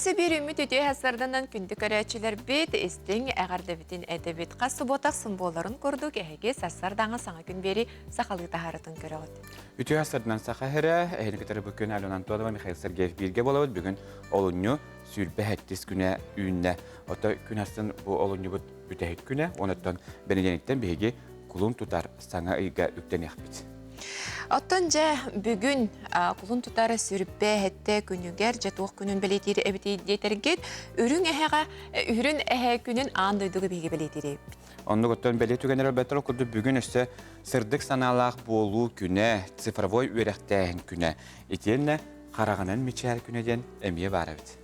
Өссө биир үммүт үтүө сарданан күндү көрөөччүлэрбит истиҥ эҕэрдэбитин этэбит. Хас субуота ахсын буоларын курдук эһиги сарсардаҥа саҥа күн биэри сахалыы таһаарытын көрөҕүт. Үтүө сарданан саха сирэ, эһини кытары бу күн Алена Антонова, Михаил Сергеев бииргэ буолабыт. Бүгүн олунньу сүүрбэ сэттис күнэ үүннэ. Ото күн ахсын бу олунньубут бүтэһик күнэ, онуттан бэнидиэнниктэн биһиги кулун тутар саҥа ыйга үктэниэхпит. Оттон дьэ бүгүн кулун тутар сүрбэ сэттэ күнүгэр дьэ туох күнүн бэлиэтиир эбитий диэтэргит үрүҥ эһэҕэ үрүн эһэ күнүн аан дойдуга биһиги бэлиэтиир эбиппит. Оннук оттон бэлиэ түгэннэр өлбөттөр курдук бүгүн өссө сырдык санаалаах буолуу күнэ, цифровой үөрэхтээһин күнэ, итиэннэ хараҕынан мичээр күнэ диэн эмиэ баар эбит.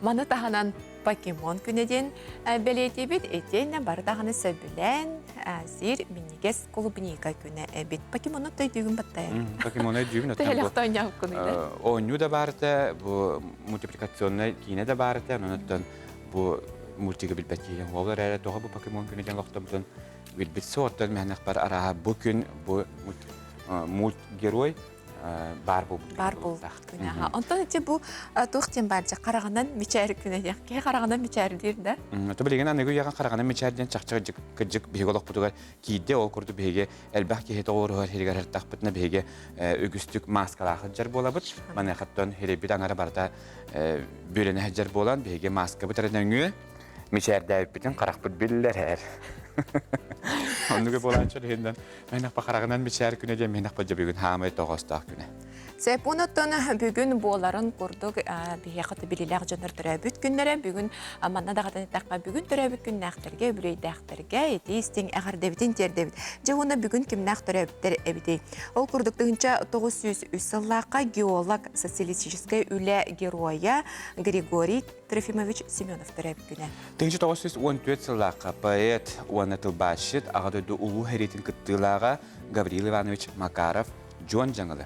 Маны таһынан покемон күнэ диэн бэлиэтиибит итиэннэ бары даҕаны сөбүлээн сиир минньигэс клубника күнэ эбит. Покемону өйдүүгүн баттайа. Покемону өйдүүбүн. Төһөлөхтө оонньообуккун Оонньуу да баар этэ, бу мультипликационнай киинэ да баар этэ, онон бу мультигы билбэт киһи ол эрээри тоҕо бу покемон күнэ диэн олохтоммутун билбит суоттан мэһэнэхпэр арааһа бу күн бу мульт герой баар буолбут баар буолбут күнэ. Онтон ити бу туох диэн баар дьэ хараҕынан мичээр күнэ диэх киһи хараҕынан мичээрдиир да. То билигин аныгы үйэҕэ хараҕынан мичээр диэн чахчы кырдьык биһиги олохпутугар киирдэ ол курдук биһиги элбэх киһи тоҕуоруһар сиригэр сырыттахпытына биһиги үгүстүк мааскалаах сылдьар буолабыт. Маныахаттан сирэйбит аҥара барыта бүөлэнэ сылдьар буолан биһиги мааскабыт эрэ нөҥүө мичээрдээбиппитин харахпыт биллэр. Оннугу буолааччы иһиннэн Мэнэхпэ хараҕынан мичээр күнэ диэн мэнэхпэ дьэ бүгүн хаамай тоҕоостоох күнэ. Сөп онуттан бүгүн буоларын курдук биһиэхэ билилээх дьоннор төрөөбүт күннэрэ бүгүн манна даҕатан эттэххэ бүгүн төрөөбүт күннээхтэргэ үбүлүөйдээхтэргэ итии истиҥ эҕэрдэбитин тиэрдэбит. Дьэ уонна бүгүн кимнээх төрөөбүттэр эбитий? Ол курдук 1903 сыллаахха геолог, социалистическай үлэ геройа Григорий Трофимович Семенов төрөөбүт күнэ. 1914 сыллаахха поэт уонна тылбаасчыт Аҕа дойду Улуу сэриитин кыттыылааҕа Гаврил Иванович Макаров Дьуон Дьаҥылы.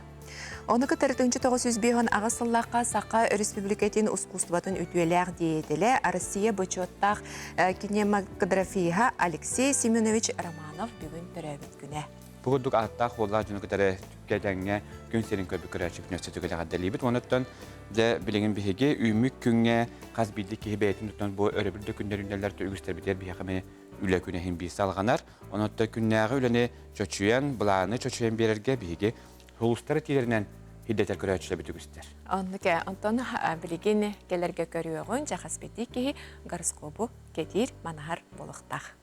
Ону кытары 1958 сыллаахха Саха Өрөспүүбүлүкэтин ускуустубатын үтүөлээх деятелэ, Россия бочуоттаах кинематографиһа Алексей Семенович Романов бүгүн төрөөбүт күнэ. Бу курдук ааттаах уоллаах дьону кытары кэтэҥҥэ күн сирин көрбүт көрөөччүбүтүн өссө төгүл эҕэрдэлиибит. Онуттан дьэ билигин биһиги үүммүт күҥҥэ хас биирдии киһи бэйэтин туттан бу өрөбүл да күннэр үүнэллэр үгүстэрбитигэр биһиэхэ эмиэ үлэ күнэ иһин биир салҕанар. Онуттан күннээҕи үлэни чочуйан, былааны чочуйан биэрэргэ биһиги сулустары тиэринэн ирдэтэр көрөөччүлэрбит үгүстэр. Оннук ээ. Онтон билигин кэлэргэ көрүөҕүн, дьэ хас биирдии киһи гороскобу кэтиир, манаһар буолуохтаах.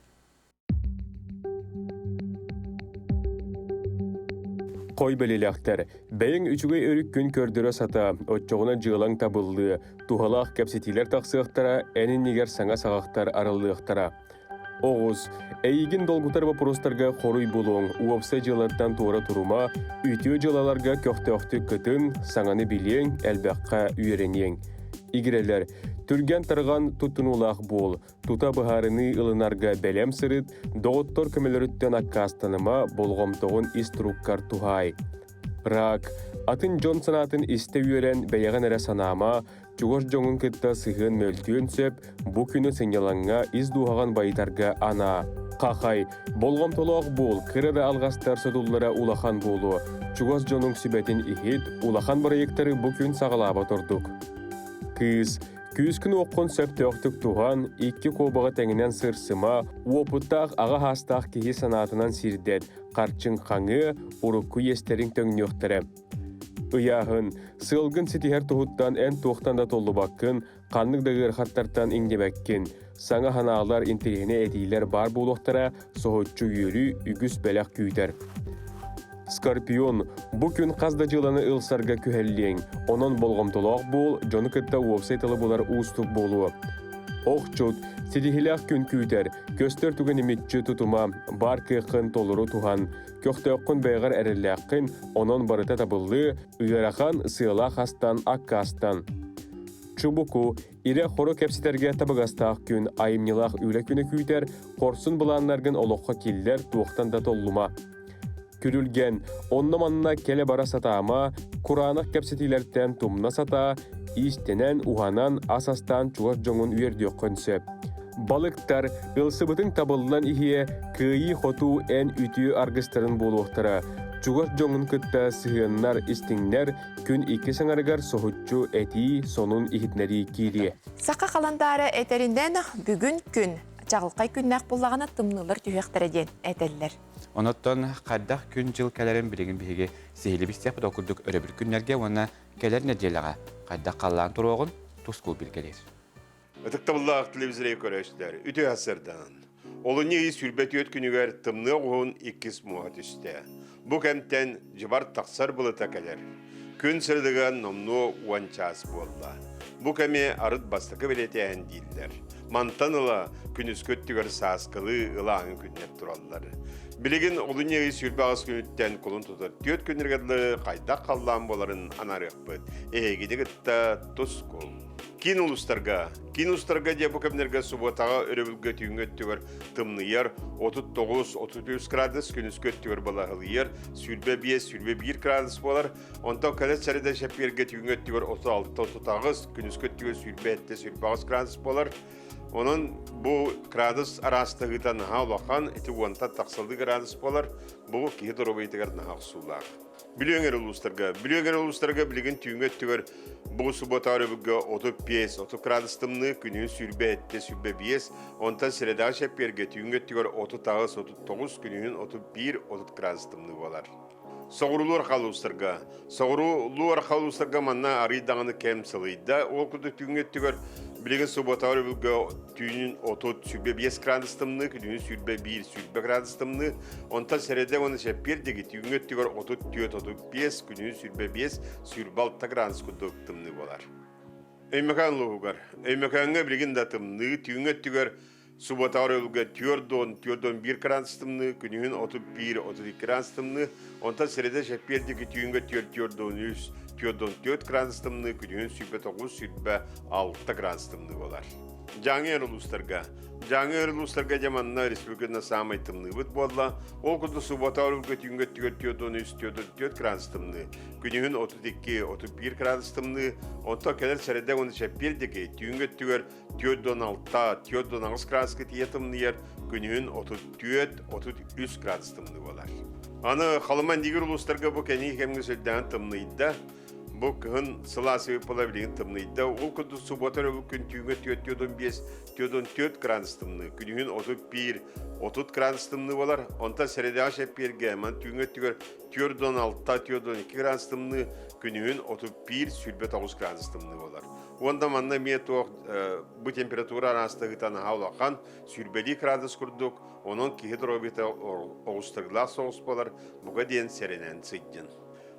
Хой бэлиэлээхтэр, бэйэҥ үчүгэй өрүккүн көрдөрө сатаа, оччоҕуна дьыалаҥ табыллыа, туһалаах кэпсэтиилэр тахсыахтара, эн иннигэр саҥа саҕахтар арыллыахтара. Оҕус, эйигин долгутар боппуруостарга хоруй булуоҥ, уопсай дьыалаттан туора турума, үтүө дьыалаларга көхтөөхтүк кытын, саҥаны билиэҥ, элбэххэ үөрэниэҥ. Игирэлэр, түргэн-тарҕан туттунуулаах буол, Тута быһаарыныы ылынарга бэлэм сырыт, доҕоттор көмөлөрүттэн аккаастаныма, болҕомтоҕун ис туруккар туһаай. Рак. Атын дьон санаатын истэ үөрэн, бэйэҕин эрэ санаама, чугас дьоҥун кытта сыһыан мөлтүөн сөп, бу күнү сынньалаҥҥа ис дууһаҕын байытарга анаа. Хахай. Болҕомтолоох буол, кыра да алҕастар содуллара улахан буолуо. Чугас дьонуҥ сүбэтин иһит, улахан бырайыактары бу күн саҕалаабат ордук. Кыыс. Күүскүн-уоххун сөптөөхтүк туһан, икки куобаҕы тэҥинэн сырсыма, уопуттаах аҕа саастаах киһи санаатынан сирдэт, харчыҥ хаҥыа, урукку иэстэриҥ төҥнүөхтэрэ. Ыйааһын, сыалгын ситиһэр туһуттан эн туохтан да толлубаккын, ханнык да ыарахаттартан иҥнибэккин. Саҥа санаалар, интэриэһинэй этиилэр баар буолуохтара, соһуччу үөрүү, үгүс бэлэх күүтэр. Скорпион, бу күн хас да дьыаланы ылсарга күһэллиэҥ, онон болҕомтолоох буол, дьону кытта уопсай тылы булар уустук буолуо. Охчут, ситиһиилээх күн күүтэр, көстөр түгэни мүччү тутума, баар кыаххын толору туһан, көхтөөххүн бэйэҕэр эрэллээххин, онон барыта табыллыы, ыарахан, сыалаах астан аккаастан. Чубуку, Ирэ-хоро кэпсэтэргэ табыгастаах күн, айымньылаах үлэ күнэ күүтэр, хорсун былааннаргын олоххо киллэр, туохтан да толлума. Күрүлгэн, онно-манна кэлэ-бара сатаама, кураанах кэпсэтиилэртэн тумна сатаа, иистэнэн, уһанан, ас астаан чугас дьоҥун үөрдүөххүн сөп. Балыктар, ылсыбытыҥ табыллан иһиэ, кыайыы-хотуу эн үтүө аргыстарын буолуохтара. Чугас дьоҥҥун кытта сыһыаннар истиҥнэр, күн иккис аҥарыгар соһуччу этии, сонун иһитиннэрии киириэ. Саха халандаара этэринэн, бүгүн күн чаҕылхай күннээх буоллаҕына тымныылар түһүөхтэрэ диэн этэллэр. Онон хайдах күн-дьыл кэлэрин билигин биһиги сиһилии билсиэхпит ол курдук өрөбүл күннэргэ уонна кэлэр нэдиэлэҕэ хайдах халлаан туруоҕун тускул билгэлиир. Ытыктабыллаах телевизоры көрөөччүлэр, үтүө сарсыарданан. Олунньу ый 24 күнүгэр тымныы оҕуһун иккис муоһа түстэ. Бу кэмтэн дьыбар тахсар былыта кэлэр. Күн сырдыга номнуо 10 чаас буолла. Бу кэми арыт бастакы бэлиэтээһин дииллэр. Мантан ыла күнүскү өттүгэр сааскылыы ылааһын күннэр тураллар. Билигин олунньу ый 28 күнүттэн кулун тутар түөрт күннэргэ дылы хайдах халлаан буоларын анаарыахпыт. Эһигини кытта тускул. Киин улуустарга, киин улуустарга дьэ бу кэмнэргэ субуотаҕа өрөбүлгэ түүҥҥү өттүгэр тымныйар 39-33 градус, күнүскү өттүгэр балаһылыйар 25-21 градус буолар. Онтон кэлэр сэрэдэ чэппиэргэ түүҥҥү өттүгэр 36-38, күнүскү өттүгэр 27-28 градус буолар. Онон бу градус араастаһыыта наһаа улахан, ити уонтан тахсалыы градус буолар. Бу киһи доруобуйатыгар наһаа охсуулаах. Бүлүү эҥэр улуустарга. Бүлүү эҥэр улуустарга билигин түүҥҥү өттүгэр бу суббота өрөбүлгэ 35, 30 градус тымныы, күнүһүн 27, 25, онтон средаҕа чэппиэргэ түүҥҥү өттүгэр 38, 39, күнүһүн 31, 30 градус тымныы буолар. Соҕуруулуу арҕаа улуустарга. Соҕуруулуу арҕаа улуустарга манна арыый даҕаны кэм сылыйда. Ол курдук түүҥҥү өттүгэр билигин суббота өрөбүлгэ түүнүн 30, 25 градус тымныы, күнүһүн 21, 20 градус тымныы, Онтон сэрэдэ уонна чэппиэр диэки түүҥҥү өттүгэр 34-35, күнүһүн 25, 26 градус курдук тымныы буолар. Өймөкөөн улууһугар. Өймөкөөҥҥө билигин да тымныы, түүҥҥү өттүгэр субуотаҕар өлгө 4-4-1 градус тымныы, күнүһүн 31-32 градус тымныы, онтон сэрэдэ чэппиэр диэки түүҥҥэ 4-4-3, 4-4 градус тымныы, күнүһүн 29-26 градус тымныы буолар. Дьааҥы эр улуустарга. Дьааҥы эр улуустарга дьэ манна республиканы саамай тымныыбыт буолла. Ол курдук суббота өрүлгэ түүҥҥү өттүгэр 43 44 градус тымныы. Күнүһүн 32 31 градус тымныы. Онтон кэлэр сэрэдэ уонна чэппиэр диэки түүҥҥү өттүгэр 46 48 градуска тиийэ тымныйар. Күнүһүн 34 33 градус тымныы буолар. Аны Халыма Индигир улуустарга бу кэнники кэмҥэ сүрдээҕин тымныйда. Бу кыһын сылаас ыыппала билигин тымныйда. Ол курдук суббота өрөбүл күн түүҥҥэ 4-5, 4-4 градус тымныы, күнүһүн 31, 30 градус тымныы буолар. Онтон сэрэдэҕэ чэппиэргэ ман түүҥҥэ өттүгэр 4-6, 4-2 градус тымныы, күнүһүн 31, 29 градус тымныы буолар. Уонна манна эмиэ туох бу температура араастаһыыта наһаа улахан, сүүрбэлии градус курдук, онон киһи доруобуйата оҕустарыылаах соҕус буолар, бука диэн сэрэнэн сылдьын.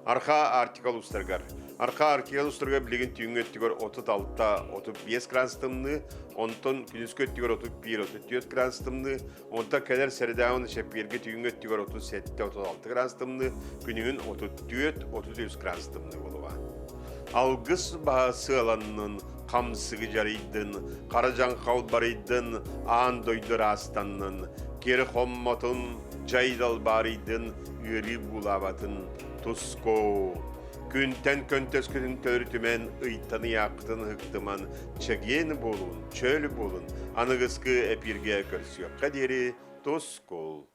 Архаа Арктика улуустарыгар. Архаа Арктика улуустарыгар билигин түүҥҥү өттүгэр 36-35 градус тымныы, онтон күнүскү өттүгэр 31-34 градус тымныы, онтон кэлэр сэрэдээҕи уонна чэппиэргэ түүҥҥү өттүгэр 37-36 градус тымныы, күнүһүн 34-33 градус тымныы буолуоҕа. Алгыс баһа сыаланнын, хамсыгы дьарыйдын, хара дьаҥхал барыйдын, аан дойду ыраастаннын, кири хоммотун, дьай далбаарыйдын, ыарыы буулаабатын тускоо. Күнтэн көнтөскүтүн төрүтүмэн, ыйтан ыйааххытын ыһыктыман, чэгиэн буолун, чөл буолун, аныгыскы эпииргэ көрсүөххэ диэри тускул.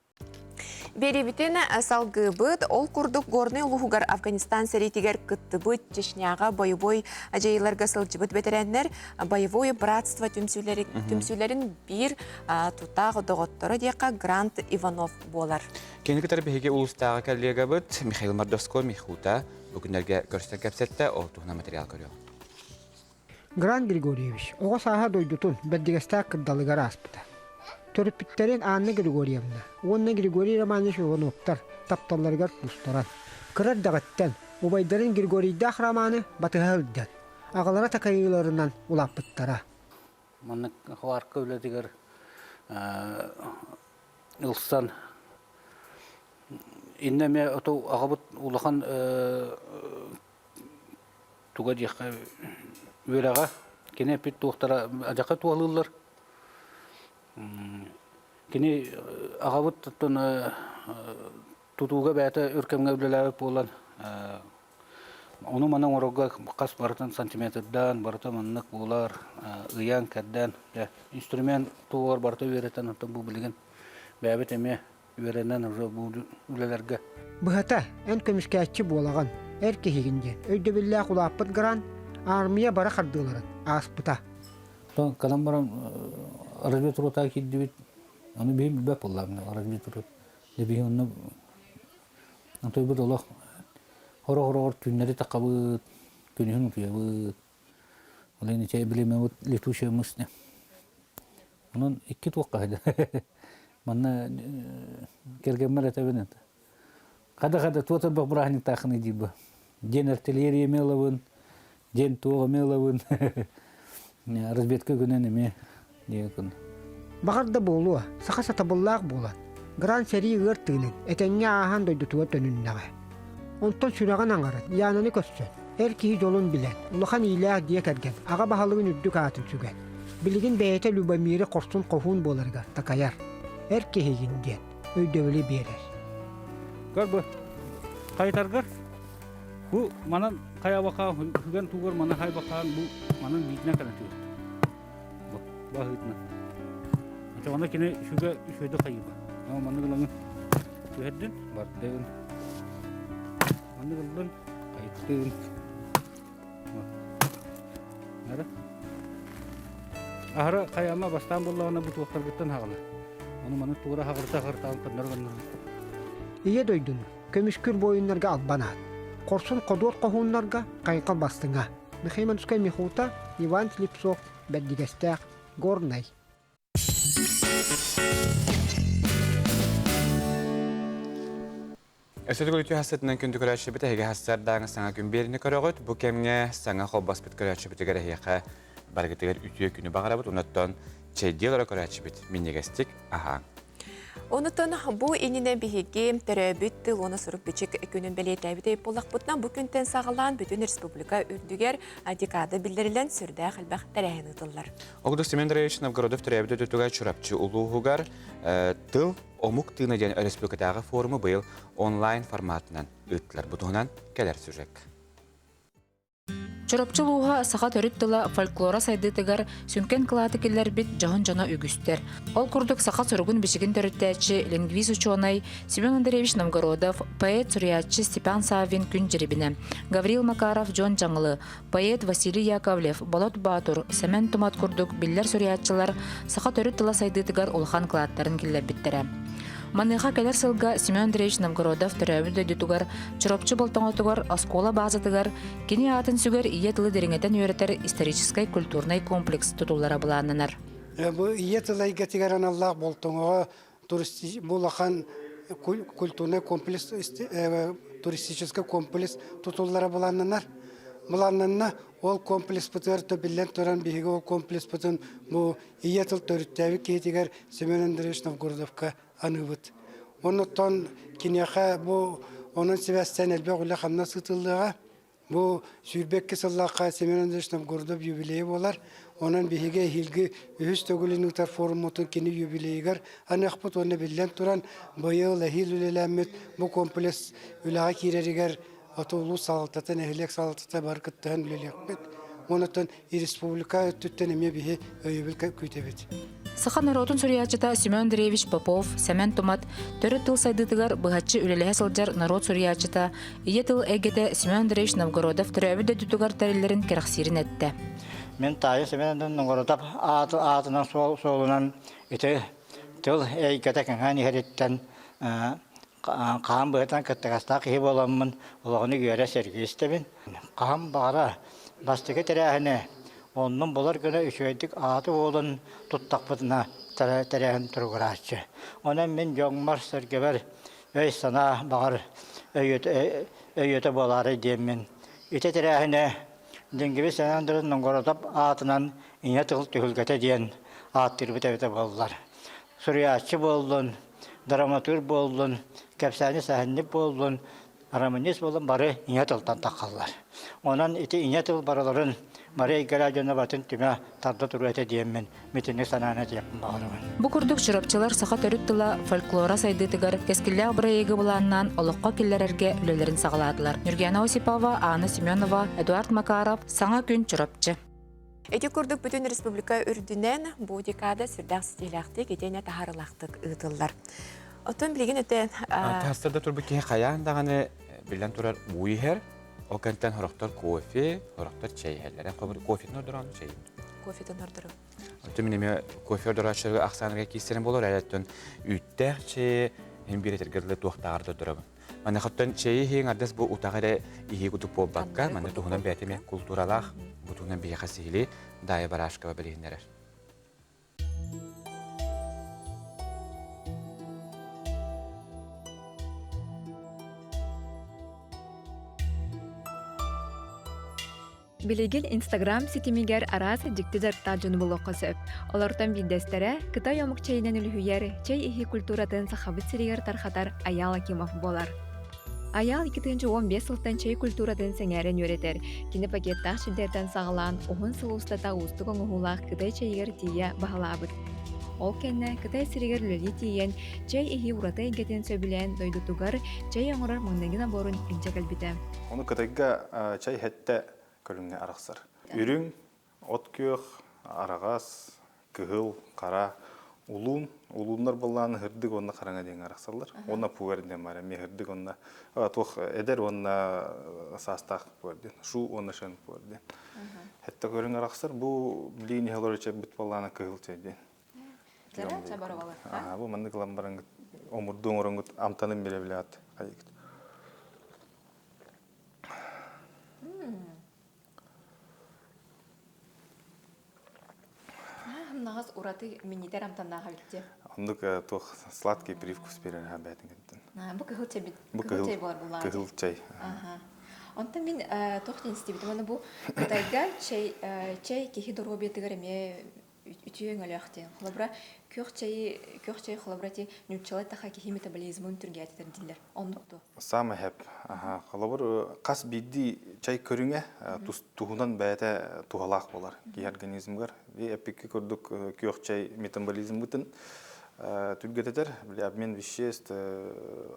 Биэриибитин салгыыбыт. Ол курдук Горнай улууһугар Афганистан сэриитигэр кыттыбыт Чечняҕа бойобуой дьайыыларга сылдьыбыт бэтэрээннэр боевое братство түмсүүлэрин биир тутаах доҕотторо диэххэ Грант Иванов буолар. Кини кытары биһиги улуустааҕы коллегабыт Михаил Мордовской Михута бу күннэргэ көрсөн кэпсэттэ, ол туһунан материал көрүөҕүҥ. Грант Григорьевич оҕо сааһа дойдутун Бэрдигэстээх кырдалыгар ааспыта. Төрөппүттэрин Анна Григорьевна уонна Григорий Романович Ивановтар тапталларыгар куустаран, кыра эрдэҕиттэн убайдарын Григорийдаах Романы батыһа сылдьан, аҕалара такайыыларынан улааппыттара. Маннык хварка үлэтигэр ылсан иннэ эмиэ ото аҕабыт улахан туга диэххэ үөрэҕэ кини эппит туохтара адьака туһалыыллар кини аҕабыт оттон тутууга бэйэтэ өр кэмҥэ үлэлээбит буолан Ону-маны оҥорорго хас барытын сантиметрдаан, барыта маннык буолар, ыйаан-кэрдээн, дьэ, инструмент туһугар барыта үөрэтэн, оттон бу билигин бэйэбит эмиэ үөрэнэн уже бу үлэлэргэ. Быһата, эн көмүскээччи буолаҕын, эр киһигин диэн өйдөбүллээх улааппыт Грант аармыйа бары хардыыларын ааспыта. Кэлэн баран разведрота киирдибит. Аны биһи билбэт буоллаҕым разведрота. Биһи онно Онтуйбут олох хоро-хороҕор түүннэри таххабыт, күнүһүн утуйабыт. Ол иһин ити билимэбит летучая мыс Онон икки туохха сылдьар. Манна кэргэммэр этэбин это. Хада-хада туох элбэх бырааһынньыктааххыный диир бу. День артиллерии эмиэ ылабын, день туох эмиэ ылабын. Разведка күнүн эмиэ диэн күн. Баҕар да буолуо, саха сатабыллаах буолан, Гран сэрии ыар тыынын этэҥҥэ ааһан дойдутугар төнүннэҕэ. Онтон сүрэҕин аҥарын Янаны көрсөн, эр киһи дьолун билэн, улахан иилээх дьиэ кэргэн аҕа баһылыгын үрдүк аатын сүгэн, билигин бэйэтэ Любомиры хорсун хоһуун буоларыгар такайар, эр киһигин диэн өйдөбүлү биэрэр. Көр бу, хайытаргар бу манан хайабакаан хүгэн тугар манан хайбакаан бу манан биитинэн кэлэн түһэр. Бу баһыытынан. Очоҕуна кини сүгэ үчүгэйдик хайыыба. Ама маннык ылаҥын түһэрдин, бардын. Маннык ыллын, хайыттын. Ара. Аһара хайама бастаан буоллаҕына бу туохтаргыттан хаҕала. Ону маны туора хаҕырта хаҕыртаан кыннар кыннар. Ийэ дойдуну көмүскүүр буойуннарга албан аат. Хорсун ходуот хоһууннарга хайҕал бастыҥа. Михаил Манускай Михута, Иван Слепцов, Бэрдигэстээх, Горнай. Өссө төгүл үтүө хассытынан күндү көрөөччүбүт эһиги хассардааҥы саҥа күн биэриини көрөҕүт. Бу кэмҥэ саҥа холбоспут көрөөччүбүтүгэр эһиэхэ барыгытыгар үтүө күнү баҕарабыт. Онуттан чэйдии олоро көрөөччүбүт минньигэстик аһааҥ. Онутун бу иннинэ биһиги төрөөбүт тыл уонна сурук-бичик күнүн бэлиэтээбит буоллахпытына, бу күнтэн саҕалаан бүтүн республика үрдүгэр декада биллэриллэн сүрдээх элбэх тэрээһин ыытыллар. Огдо Семен Андреевич Новгородов төрөөбүт өтүтүгэр Чурапчы улууһугар тыл омук тыына диэн өрөспүүбүлүкэтээҕи форуму быйыл онлайн форматынан ыыттылар. Бу туһунан кэлэр сюжет. Чурапчы улууһа саха төрүт тыла фольклора сайдыытыгар сүҥкэн кылааты киллэрбит дьоһун дьоно үгүстэр. Ол курдук саха суругун-бичигин төрүттээччи, лингвист-учуонай Семен Андреевич Новгородов, поэт-суруйааччы Степан Саввин Күн Дьирибинэ, Гаврил Макаров Дьон Дьаҥылы, поэт Василий Яковлев, Болот Боотур, Сэмэн Тумат курдук биллэр суруйааччылар саха төрүт тыла сайдыытыгар улахан кылааттарын киллэрбиттэрэ. Маныаха кэлэр сылга Семен Андреевич Новгородов төрөөбүт дойдутугар Чурапчы Болтоҥотугар оскуола баазатыгар кини аатын сүгэр ийэ тылы дириҥэтэн үөрэтэр историческай-культурнай комплекс тутуллара былааннанар. Бу ийэ тыл эйгэтигэр аналлаах Болтоҥоҕо бу улахан культурнай комплекс туристическай комплекс тутуллара былааннанар. Былааннанна ол комплекспытыгар биллэн туран биһиги ол комплекспытын бу ийэ тыл төрүттээбит киһитигэр Семен Андреевич Новгородовка аныыбыт. Оннуттан киниэхэ бу онон сибээстээн элбэх үлэ-хамнас ыытыллыаҕа. Бу 22 сыллаахха Семен Андреевич Новгородов юбилейа буолар. Онон биһиги эһиилги үһүс төгүлүн ыытар форуммутун кини юбилейыгар аныахпыт уонна биллэн туран быйыл эһиил үлэлээммит бу комплекс үлэҕэ киирэригэр ото улуус салалтата, нэһилиэк салалтата бары кыттыһан үлэлиэхпит. Онон республика өттүттэн эмиэ биһи өйөбүл күүтэбит. Саха норуотун суруйааччыта Семен Андреевич Попов, Сэмэн Тумат төрүт тыл сайдыытыгар быһаччы үлэлэһэ сылдьар норуот суруйааччыта, ийэ тыл эйгэтэ Семен Андреевич Новгородов төрөөбүт дойдутугар тэриллэрин кэрэхсиирин эттэ. Мин таайым Семен Андреевич Новгородов аатынан суолунан ити тыл эйгэтэ кэҥээн иһэриттэн хаан быһытан кыттыгастаах киһи буоламмын олоҕуну үөрэ сэргии истэбин. Хаһан баҕара бастакы тэрээһини оннун булар гына үчүгэйдик ааты уолун туттахпытына тэрээһин туругурааччы. Онон мин дьоҥмор-сэргэбэр өй-санаа баҕар өйүөтэ буолаарай диэммин ити тэрээһини Дингиби Сенандырын Новгородов аатынан Ийэ тыл түһүлгэтэ диэн ааттыырбыт эбитэ буоллар. Суруйааччы буоллун, драматург буоллун, кэпсээни сэһэнньит буоллун, романист буоллун бары ийэ тылтан таххаллар. Онон ити ийэ тыл барыларын бары эйгэлээх дьоно батын түмэ тарда туруо этэ диэммин митинник санааны этиэхпин баҕарабын. Бу курдук чурапчылар саха төрүт тыла фольклора сайдыытыгар кэскиллээх бырайыагы былааннаан олоххо киллэрэргэ үлэлэрин саҕалаатылар. Нюргиана Осипова, Анна Семенова, Эдуард Макаров, Саҥа күн Чурапчы. Ити курдук бүтүн республика үрдүнэн бу декада сүрдээх ситиһилээхтик итиэнэ таһаарылаахтык ыытыллар. Оттон билигин этэ Тастарда турбут киһи хайаан даҕаны биллэн турар уу иһэр. Ол кэнтэн сорохтор кофе, сорохтор чэй иһэллэр. Кофетын ордорон чэйин. Кофетын ордорон. Оттон мин эмиэ кофе ордорооччуларга ахсааныгар киирсэрим буолар, эрэ үүттээх чэйи иһин биир этэргэ дылы туохтааҕар да ордоробун. Маныхаттан чэйи иһиҥ ардас бу утах эрэ иһии кутук буолбакка, манна туһунан бэйэтэ эмиэ култууралаах, бу туһунан биһиэхэ сиһилии Дайа Барашкова билиһиннэрэр. Билигин Инстаграм ситимигэр араас дьикти дьарыктаах дьону булуохха сөп. Олортон биирдэстэрэ Кытай омук чэйинэн үлүһүйэр, чэй иһии культуратын Сахабыт сиригэр тархатар Айаал Акимов буолар. Айаал 2015 сылтан чэй культуратын сэҥээрэн үөрэтэр. Кини пакеттаах чэйдэртэн саҕалаан уһун сыл устата уустук оҥоһуулаах Кытай чэйигэр тиийэ баһылаабыт. Ол кэннэ Кытай сиригэр үлэлии тиийэн, чэй иһии ураты эйгэтин сөбүлээн дойдутугар чэй оҥорор маҥнайгы наборун илдьэ кэлбитэ. Ону Кытайга чай хэттэ көрүҥҥэ арахсар. Үрүҥ, от күөх, араҕас, кыһыл, хара, улуун. Улууннар буоллаан һырдык уонна хараҥа диэн арахсаллар. Уонна пуэр диэн баар эмиэ һырдык уонна туох эдэр уонна саастаах пуэр диэн. Шу уонна шен пуэр диэн. Хэтте көрүҥ арахсар. Бу билиин иһэ олорор чэйбит буоллаана кыһыл чэй диэн. Аха, бу маннык ылан бараҥҥыт омурдуу оҥороҥҥут амтанын билэ билээт хайыгыт. Хамнаҕас ураты минньитэр амтаннаах эбит дии. Оннук туох сладкий привкус берер бээтин кэнтэн. Бу кыһыл чэй Бу кыһыл чэй буолар буллаҕа. Кыһыл чэй. Онтон мин туох диэн истибитим, аны бу Кытайга чэй чэй киһи доруобуйатыгар эмиэ үтүө өҥөлөөх диэн. Холобура, күөх чэйи, күөх чэй холобура ти нууччалыы таха киһи метаболизмын түргээтитэр дииллэр. Оннук дуо? Самый хэп. Холобур, хас биирдии чай көрүҥэ туһунан бэйэтэ туһалаах буолар киһи организмыгар. Эппикки курдук күөх чай метаболизммытын түргэтэтэр, били обмен веществ,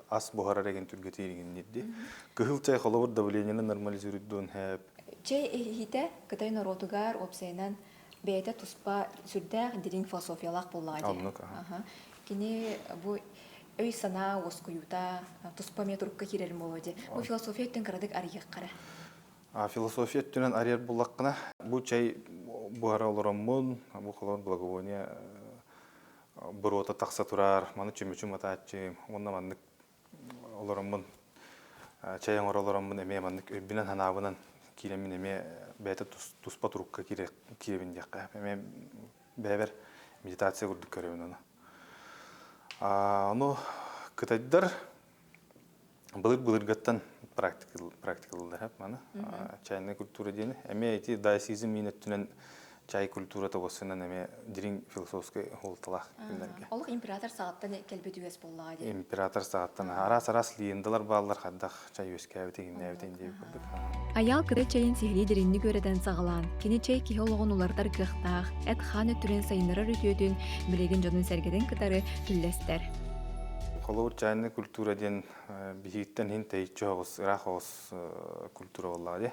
ас буһарар эгин түргэтиир игин Кыһыл чай холобур давлениены нормализирует хэп. Чэй иһиитэ Кытай норуотугар уопсайынан бэйэтэ туспа сүрдээх дириҥ философиялаах буоллаҕа дии. Оннук. Кини бу өй-санаа уоскуйуута туспа эмиэ турукка киирэрин буолуо дии. Бу философия өттүн кыратык арыйыахха эрэ. Философия өттүнэн арыйар буллаххына, бу чэй буһара олороммун, бу холон благовония буруота тахса турар, маны чүмүчү матааччы, уонна маннык олороммун чэй оҥоро олороммун эмиэ маннык өйбүнэн санаабынан киирэммин эмиэ бэйэтэ туспа турукка киирэбин диэххэ эмиэ бэйэбэр медитация курдук көрөбүн ону ону кытайдар былыр былыргаттан практикалыыллар маны чайная культура диэни эмиэ ити даосизм миин өттүнэн чай культурата уоссунан эмиэ дириҥ философскай суолталаах күннэргэ. Олох император саҕаттан кэлбит үгэс буоллаҕа дии. Император саҕаттан араас-араас легендалар бааллар хайдах чай үөскээбит иҥнээбит диэбит курдук. Айаал кыра чэйин сиһилии дириҥник үөрэтэн саҕалаан, кини чэй киһи олоҕун уларытар кыахтаах, эт-хаан өттүнэн сайыннарар үтүөтүн билигин дьонун-сэргэтин кытары үллэстэр. Холобур, чайная культура диэн биһигиттэн иһин тэйиччи оҕус, ыраах оҕус культура буоллаҕа дии.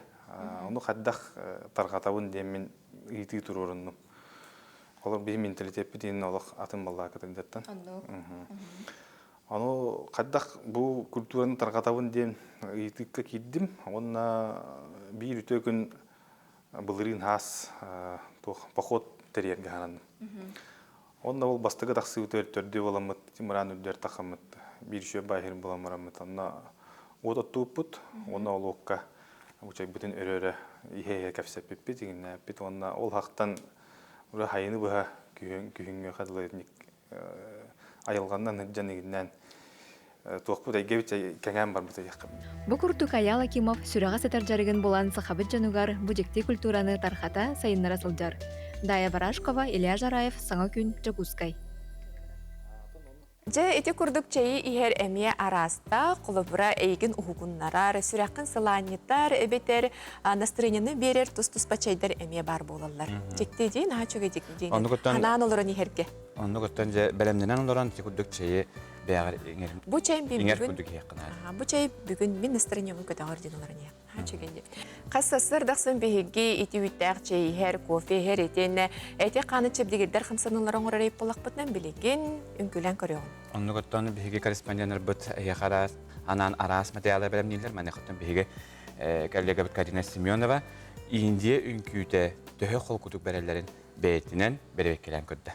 Ону хайдах тарҕатабын диэммин ыйытыы туруоруннум. Олор биһи менталитеппит иһин олох атын баллаакытыгдаттан. Ону хайдах бу культураны тарҕатабын диэн ыйытыыкка киирдим. Уонна биир үтүө күн былырыын хаас туох поход тэрийэргэ сананным. Онно ол бастакы тахсыбыт төрдүө буоламмыт, мыраан үрдүгэр тахаммыт, биир үчүгэй баай буолан бараммыт, онно уот оттууппут, уонна ол уокка учайбытын өрө-өрө иһэ-иһэ кэпсэппиппит, иҥиннээппит уонна ол хахтан уже хайыны быһа күһүн күһүҥҥүөхэ дылы айылҕаннан сылдьан игиннээн туохпут эйгэбит кэҥээн барбыт диэххэ. Бу курдук Айаал Акимов сүрэҕэ сытар дьарыгын булан сахабыт дьонугар бу дьикти культураны тархата, сайыннара сылдьар. Дая Барашкова, Илья Жараев, Саҥа күн, Дьокуускай. Дьэ, ити курдук чэйи иһэр эмиэ араастаах, холобура, эйигин уһугуннарар, сүрэххин сылаанньытар эбэтэр настроениены биэрэр тус-туспа чэйдэр эмиэ баар буолаллар. Дьикти дии, наһаа үчүгэй дии, ханаан олорон иһэргэ. Оннук оттон дьэ бэлэмнэнэн олорон ити курдук чэйи. бэйэҕэр иҥэр Бу чэй иҥэр бүгүн курдук иһиэххэ наада. Бу чэй бүгүн мин настроением көтөҕөр диэн олорон иһэ. Хас сарсыардахсын биһиги ити үүттээх чэй иһэр, кофе иһэр итиэннэ эти хааны чэбдигирдэр хамсаныылары оҥорор эбит буоллахпытынан билигин үҥкүүлээн көрүөҕүм. Оннугуттан биһиги корреспонденнарбыт эһиэхэ араас анаан араас материалы бэлэмнииллэр. Маныхаттан биһиги коллегабыт Карина Семенова Индия үҥкүүтэ төһө холкутук бэрэллэрин бэйэтинэн бэрэбиэркэлээн көрдө.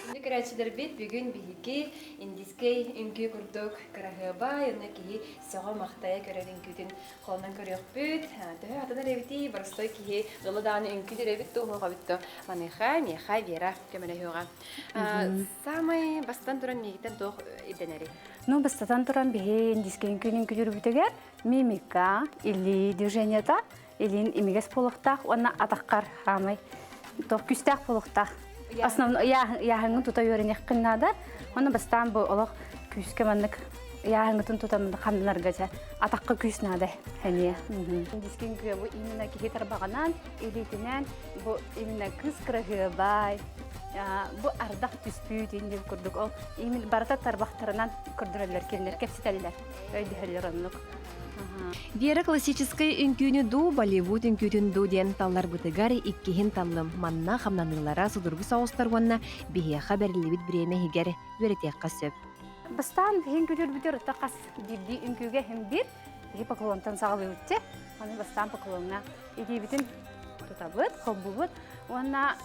Күндү көрөөччүлэрбит, бүгүн биһиги индийскэй үҥкүү курдук кыраһыабай уонна киһи сөҕө-махтайа көрөр үҥкүүтүн Холонон көрүөхпүт. Төһө атынар эбитий, боростой киһи ыла даҕаны үҥкүү эбит дуу, уһуох эбит дуу. Маныаха миэхэ Вера көмөлөһүөҕэ. Саамай бастатан туран миигиттэн туох ирдэнэрий? Ну, бастатан туран биһи индийскэй үҥкүүнүн үҥкүүлүүрбүтүгэр мимика, илии движениета, илиин имигэс буолуохтаах уонна атаххар хаамай туох күүстээх буолуохтаах. Основной ыйааһыҥҥын тута үөрэниэххин наада. Уонна бастаан бу олох күүскэ маннык ыйааһыҥҥытын тутан ханнанарга дьэ атахха күүс наада эмиэ. Дискин бу именно киһи тарбаҕынан, илиитинэн бу именно кыыс кыраһыабай, бу ардах түспүт диэн курдук ол именно барыта тарбахтарынан көрдөрөллөр кинилэр кэпсэтэллэр, өйдөһөллөр оннук. Вера классическай үҥкүүнү дуу, Болливуд үҥкүүтүн дуу диэн талларбытыгар иккиһин таллым. Манна хамнаныылара судургу соҕустар уонна биһиэхэ бэриллибит бириэмэ иһигэр үөрэтиэххэ сөп. Бастаан биһин күтүрбүтүр ытта хас биирдии үҥкүүгэ иһин биир биһи поклонтан саҕалыыбытчы. Аны бастаан поклоҥҥа илиибитин тутабыт, холбуубут уонна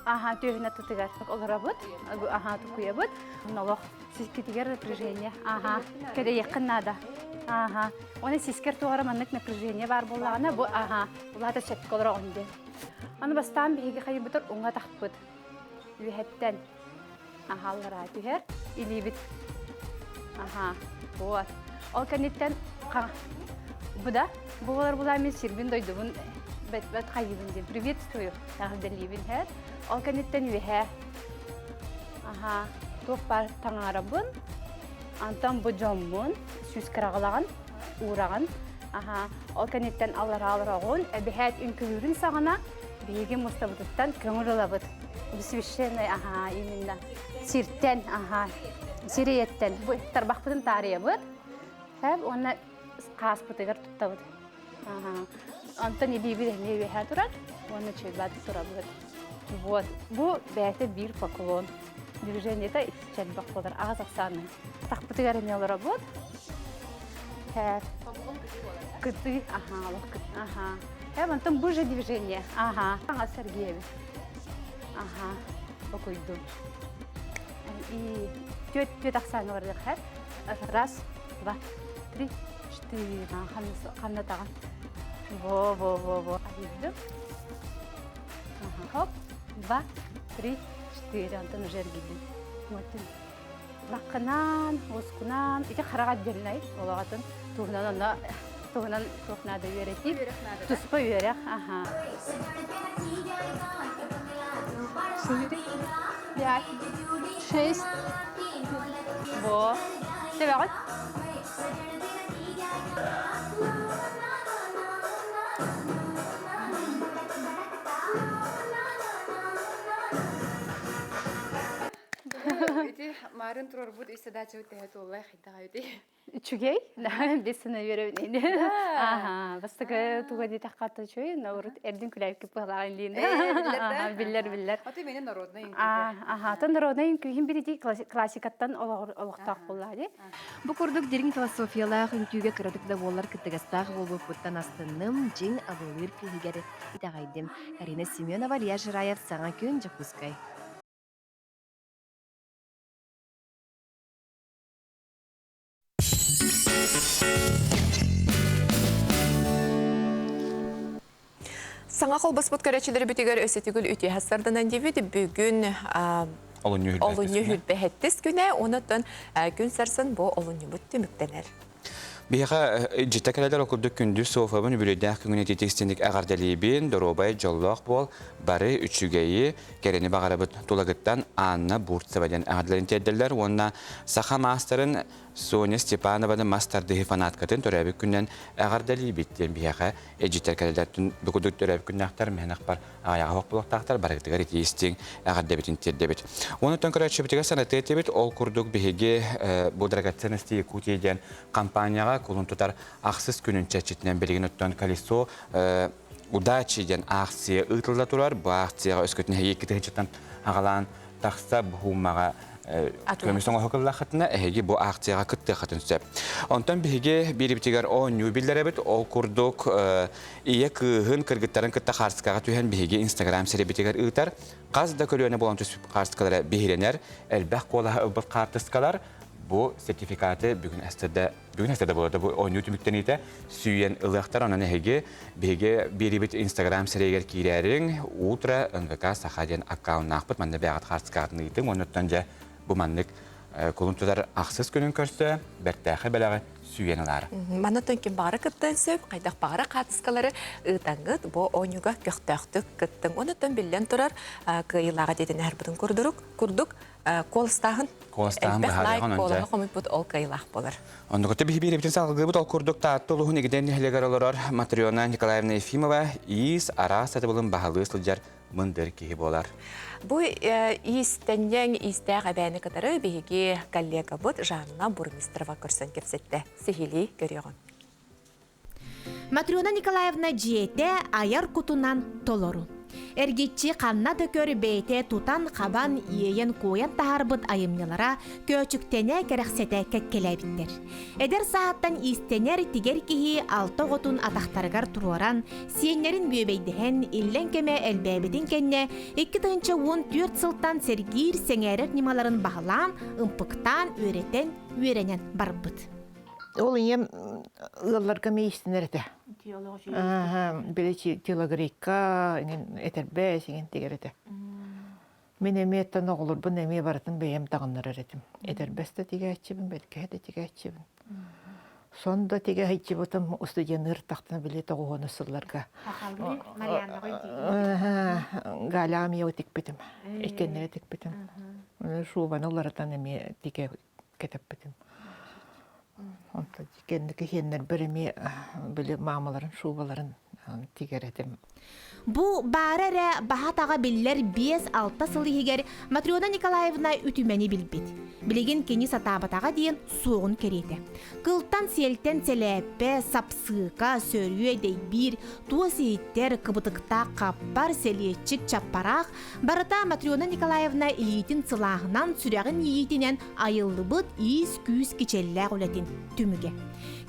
аха түөһүнэ тутугар олоробут, аха тукуйабыт. Олох сискитигэр напряжение аха кэдэйиэххин наада. Аха. Оны сискер тугара маннык напряжение бар буоллаҕына бу аха улаата сөпкө олороҕун диэн. Аны бастаан биһиги хайыбытыр уҥа тахпыт. Үөһэттэн аһаллара түһэр илиибит аха вот ол кэнниттэн бу да бу болар булаа мин сирбин дойдубун бэт бэт хайыбын диэн приветствую эҕэрдэлиибин һэр ол кэнниттэн үөһээ аха туох баар таҥарабын антон бу дьоммун сүүс кыраҕылаҕын уураҕын аха ол кэнниттэн аллараалароҕун эбэһээт үҥкүүлүүрүн саҕана биһиги мустабытыттан көҥүл ылабыт священный аха именно сиртэн аха сириэттэн бу тарбахпытын таарыйабыт хэп уонна хааспытыгар туттабыт аха онтон илиибит эмиэ үөһээ турар уонна чуйбат турабыт вот бу бэйэтэ биир поклон движениета иччэлбэх буолар аҕыс ахсаанын тахпытыгар эмиэ олоробут хэп кытыы аха аха Э, онтон бу же движение. Ага. Ага, Сергеевич. Ага, окуйдум. И түөт түөт ахсааны барыах Раз, два, три, четыре. Ханна таган. Во, во, во, во. Арыйдым. Ага, хоп. Два, три, четыре. Антон уже эргийдим. Вот. Баккынан, ускунан, ити хараҕа отдельнай олоҕатын туһунан онно туһунан туох наада үөрэтии. Туспа үөрэх, аха. Четыре, пять, шесть. Во. Себеҕит? Ити марын турарбут үс задачабыт тэһэ туоллай хайдаҕа үтэй. Үчүгэй, бессына үөрөбүн. Аха, бастакы туга диэтэххэ үчүгэй, наоборот эрдин күлээбиккэ быһалаан лиин. Биллэр, биллэр. Аты мени народный үҥкүүтэ. Аха, атын народный үҥкүүһүн бириди классикаттан олохтоох буоллаа дии. Бу курдук дириҥ философиялаах үҥкүүгэ кыратык да буоллар кыттыгастаах буолбуппуттан астынным, дьиҥ абылыыр күүһүгэр итэҕэйдим. Карина Семенова, Илья Жираев, Саҥа күн, Дьокуускай. Саҥа холбоспут көрөөччүлэрбитигэр өссө түгүл үтүө сарданан диэбит бүгүн олунньу хүрбэһэттис күнэ, онон күн сарсын бу олунньубут түмүктэнэр. Биһиэхэ дьиттэ кэлэлэр ол курдук күндү Софабын үбүлүөйдээх күҥүн итиитик эҕэрдэлиибин, доруобай, дьоллоох буол, бары үчүгэйи, кэрэни баҕарабыт Тулагыттан Анна Бурцева диэн эҕэрдэлэрин тиэрдэллэр уонна саха маастарын Соня Степанованы мас тардыһыы фанаткатын төрөөбүт күнүнэн эҕэрдэлиибит диэн биһиэхэ эдьиттэр кэлэлэр бу курдук төрөөбүт күннээхтэр мэһэнэхпар аҕыйаҕа оһох буолуохтаахтар барыгытыгар итии истиҥ эҕэрдэбитин тиэрдэбит. Онуттан көрөөччүбүтүгэр санатыы этибит, ол курдук биһиги бу Драгоценности Якутии диэн компанияҕа кулун тутар ахсыс күнүн чэрчитинэн билигин оттон колесо удачи диэн аахсыйа ыытылла турар. Бу аахсыйаҕа өскөтүн эһиги икки тыһыынчаттан аҕалаан тахса буһуумаҕа көмүс оҥоһукуллаххытына эһиги бу аахсыйаҕа кыттыаххытын сөп. Онтон биһиги биирибитигэр оонньуу биллэрэбит. Ол курдук ийэ кыыһын кыргыттарын кытта хаарыскаҕа түһэн биһиги Инстаграм сирэбитигэр ыытар. Хас да көлүөнэ буолан түспүт хаартыскалара биһирэнэр. Элбэх куолаһы ылбыт хаартыскалар бу сертификаты бүгүн эстэрдэ бүгүн эстэрдэ буолар бу оонньуу түмүктэниитэ сүүйэн ылыахтар. Онон эһиги биһиги биэрибит Инстаграм сирэйигэр киирээриҥ утро НВК Саха диэн аккауннаахпыт. Манна бэйэҕит хаартыскаҕытын ыытыҥ. Оннуттан дьэ бу маннык кулун тутар ахсыс күнүн көрсө бэртээхэй бэлэҕи сүүйэн ылаары. Манна ким баҕара кыттан сөп, хайдах баҕара хаартыскалары ыытаҥҥыт бу оонньууга көхтөөхтүк кыттыҥ. Онуттан биллэн турар кыайыылааҕа диэтин эһэрбитин курдук курдук куоластааһын Куоластааһын элбэх лайк быһаарыаҕын куолаһы хомуйбут ол кыайыылаах буолар. Оннукуту биһи биирибитин салгыыбыт ол курдук Таатта улууһун Игидэн нэһилиэгэр олорор Матрена Николаевна Ефимова иис араас сатабылын баһылыы сылдьар мындыр киһи буолар. Бу иистэнньэҥ иистээх эбээни кытары биһиги коллегабыт Жанна Бурмистрова көрсөн кэпсэттэ. Сиһилии көрүөҕүҥ. Матрена Николаевна дьиэтэ айар кутунан толору. Эргиччи ханна да көр бэйэтэ тутан-хабан, иэйэн-куойан таһаарбыт айымньылара көөчүктэнэ, кэрэхсэтэ кэккэлээбиттэр. Эдэр сааһыттан иистэнэр, тигэр киһи алта оҕотун атахтарыгар туруоран, сиэннэрин бүөбэйдэһэн, иллэҥ кэмэ элбээбитин кэннэ 2014 сылтан сэргиир, сэҥээрэр ньымаларын баһылаан, ымпыктаан, үөрэтэн, үөрэнэн барбыт. Ол ийэм ыалларга эмиэ иистэнэр этэ. Били телогрейка этэрбэс иҥин тигэр этэ. Мин эмиэ оттон оҕолорбун эмиэ барытын бэйэм таҕыннарар этим. Этэрбэс да тигээччибин, бэргэһэ да тигээччибин. Сон да тигэ сылдьыбытым устудьуонныыр тахтана били тоҕуһуону сылларга. Галяҕа эмиэ тикпитим. Иккиэннэри тикпитим. Шубаны уларытан эмиэ тигэ кэтэппитим. Онтон кэнники иһиэннэрбэр эмиэ били маамаларын шубаларын тигэр этим. Бу баара эрэ баһа-таҕа биллэр 5-6 сыл иһигэр Матрена Николаевна үтүмэни билбит. Билигин кини сатаабатаҕа диэн суоҕун кэриэтэ. Кылтан-сиэлтэн сэлээппэ, сапсыыка, сөрүө, дэйбиир, туос иһиттэр, кыбытыктаах хаппар, сэлиэччик, чаппараах барыта Матрена Николаевна илиитин сылааһынан, сүрэҕин иитинэн айыллыбыт иис-күүс кичэллээх үлэтин түмүгэ.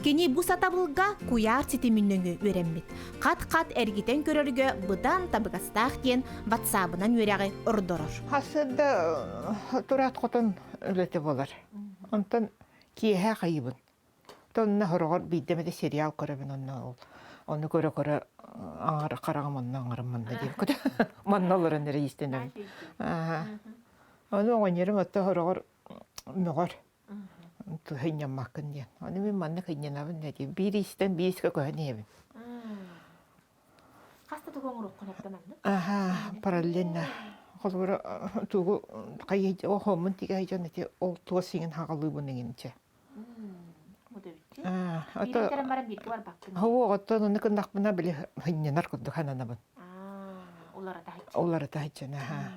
Кини бу сатабылга куйаар ситимин нөҥүө үөрэммит. Хат-хат эргитэн көрөргө быдан табыгастаах диэн ватсабынан үөрэҕи ордорор. Хасыарда тураат хотон үлэтэ буолар. Онтон киэһэ хайыбын. Онно хороҕор биирдэ эмэтэ сериал көрөбүн онно ол ону көрө-көрө аҥар хараҕым онно аҥарым манна диэн манна олорон эрэ иистэнэбин. Ону оҕонньорум отто хороҕор мөҕөр сынньаммаккын диэн. Ону мин маннык сынньанабын диэн биир иистэн биир искэ көһөн иһэбин. Хаста тугу оҥоруоххун эптэ маннык? Аха, параллельно. Холобура тугу хайы оһоммун тигэ дьон ити ол туос иҥин хаҕалыыбын иҥинчэ. Бииргэ кэлэн баран бииргэ барбаккын. Һоо, оттон ону кыннахпына били сынньанар курдук сананабын. Уларыта сылдьан, аха.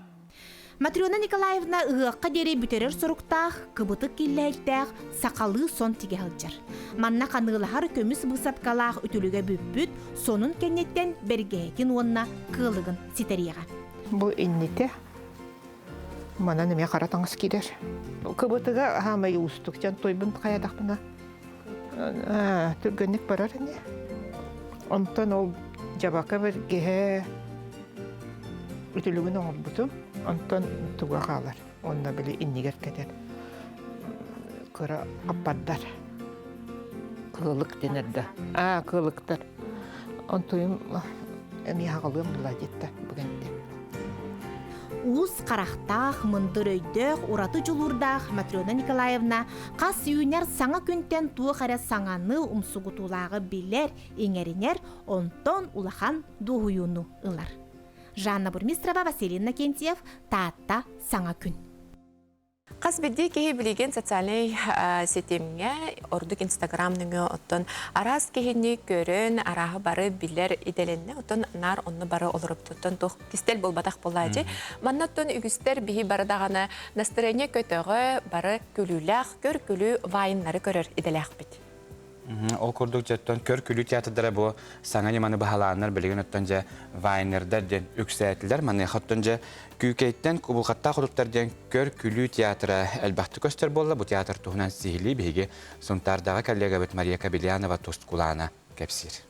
Матрена Николаевна ыһыахха диэри бүтэрэр соруктаах, кыбытык киллэһиктээх сахалыы сон тигэ сылдьар. Манна ханыылаһар көмүс быысапкалаах үтүлүгэ бүппүт сонун кэнниттэн бэргэһэтин уонна кыалыгын ситэриэҕэ. Бу иннитэ манан эмиэ хара таҥас киирэр. Кыбытыга хаамай уустук дьон тойбун хайатахпына түргэнник барар ини. Онтон ол дьабака бэргэһэ үтүлүгүн оҥорбутум. Онтон туга хаалар. Онно били иннигэр кэтэр кыра аппардар. Кыылык дэнэр да. Аа, кыылыктар. Онтуйум эмиэ хаҕалыам була диэтэ бүгүнтэ. Уус харахтаах, мындыр өйдөөх, ураты дьулуурдаах Матрена Николаевна хас үүнэр саҥа күнтэн туох эрэ саҥаны, умсугутуулааҕы билэр, иҥэринэр, онтон улахан дуоһуйууну ылар. Жанна Бурмистрова, Василий Иннокентьев, Таатта, Саҥа күн. Хас биирдии киһи билигин социальнай ситимҥэ, ордук Инстаграм нөҥүө оттон араас киһини көрөн, арааһы бары билэр идэлэннэ, оттон наар онно бары олоробутуттан туох кистэл буолбатах буолааччы. Манна оттон үгүстэр биһи бары даҕаны настроение көтөҕө, бары күлүүлээх, көр-күлүү вайннары көрөр идэлээхпит. Ол курдук дьэттэн көр-күлүү театрдара бу саҥа ньыманы баһылааннар билигин оттон дьэ вайнердар диэн үксээтилэр. Маныаха оттон дьэ Күүкэйтэн Кубулхаттаах хотуттар диэн көр-күлүү театра элбэхтик көстөр буолла. Бу театр туһунан сиһилии биһиги Сунтаардаҕы коллегабыт Мария Кобельянова Тускулаана кэпсиир.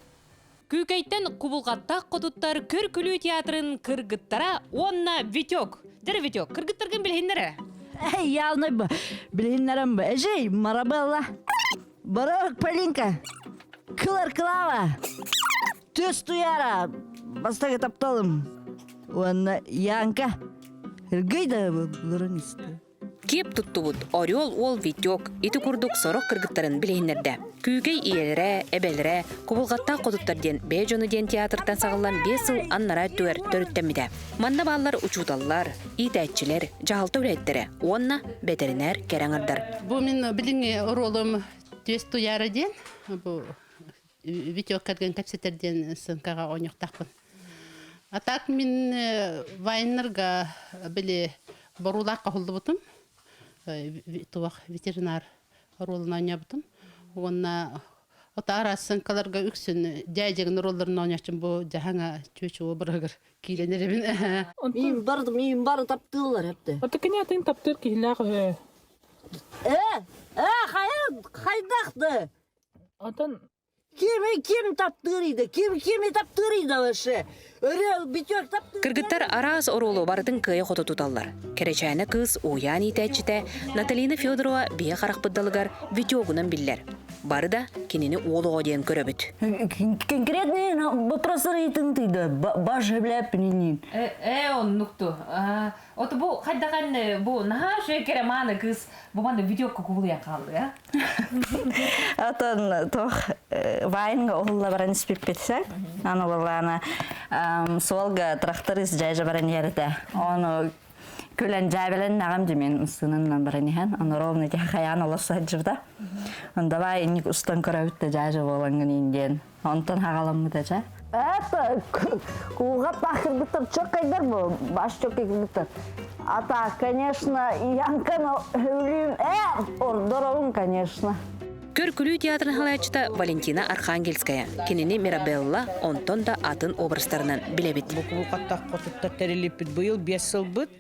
Күүкэйтэн Кубулҕаттаах хотуттар көр-күлүү театрын кыргыттара уонна Витек. Дьэ, Витек, кыргыттаргын билиһиннэрэ. Явно билиһиннэрем Эжей, Марабелла. Барок Полинка, Кылар Клава, Түс Туяра, бастакы тапталым. Уонна Янка, Ыргый да буларын исти. Киэп туттубут Орел уол Витек ити курдук сорох кыргыттарын билиһиннэрдэ. Күүкэй ийэлэрэ, эбэлэрэ, кубулҕаттаах хотуттар диэн бэйэ дьону диэн театртан саҕыллан 5 сыл аннараа өттүгэр төрүттэммитэ. Манна бааллар учууталлар, иитээччилэр, дьаһалта үлэһиттэрэ уонна бэтэринээр кэрэ аҥардар. Бу мин билиҥҥи оруолум Түөс Туйаара диэн бу Витек кэргэн кэпсэтэр диэн сыҥкаҕа оонньуохтаахпын. А так мин вайнерга били боруулаах хоһуллубутум. Туох ветеринар оруолун оонньообутум. Уонна Ото араас сыҥкаларга үксүн дьээдьэгин оруолларын оонньооччум бу дьаһаҥа чүөчү образыгар киирэн эрэбин. Миин бар, миин бар таптыыллар эпте. Ото кини атын таптыыр киһилээх үһү. Э, э, хайа, хайдахты? Отон Кими ким таптыырыйда, ким кими таптыырыйда вообще? Өрө битек таптыыр. Кыргыттар араас оруолу барытын кыайа-хото туталлар. Кэрэчээнэ кыыс уһуйаан иитээччитэ Наталина Федорова биһи харахпыт далыгар Витегунан биллэр. Бары да кинини уол оҕо диэн көрөбүт. Конкретный вопрос ыйытыҥ баш билэппинин. Э, оннукту. Ото бу хайдахан бу наһаа үчүгэй кэрэ мааны кыыс бу манна видеокка кубулуйан хаалды, а? Отон тох вайнга уһулла баран испиппитсе. Аны баллаана суолга тракторист жайжа баран иһэрите. Ону күлэн жаабелен нагам жемен сынынан баран иһэн. Ону ровно ти хаян олорсо сылдьыбыта. Он давай инник устан көрөбүт да жаажа болангын индиэн. Онтон хагаламмыта ча. Это кулга тахырбыттар чоккайдар бу, баш чоккайбыттар. А так, конечно, Янканы өлүүм, э, ордоробун, конечно. Көр-күлүү театрын халаячыта Валентина Архангельская. Кинини Мирабелла, онтон да атын образтарынан билэбит. Бу кулукаттах хотуттар тэрилиппит быйыл 5 сылбыт.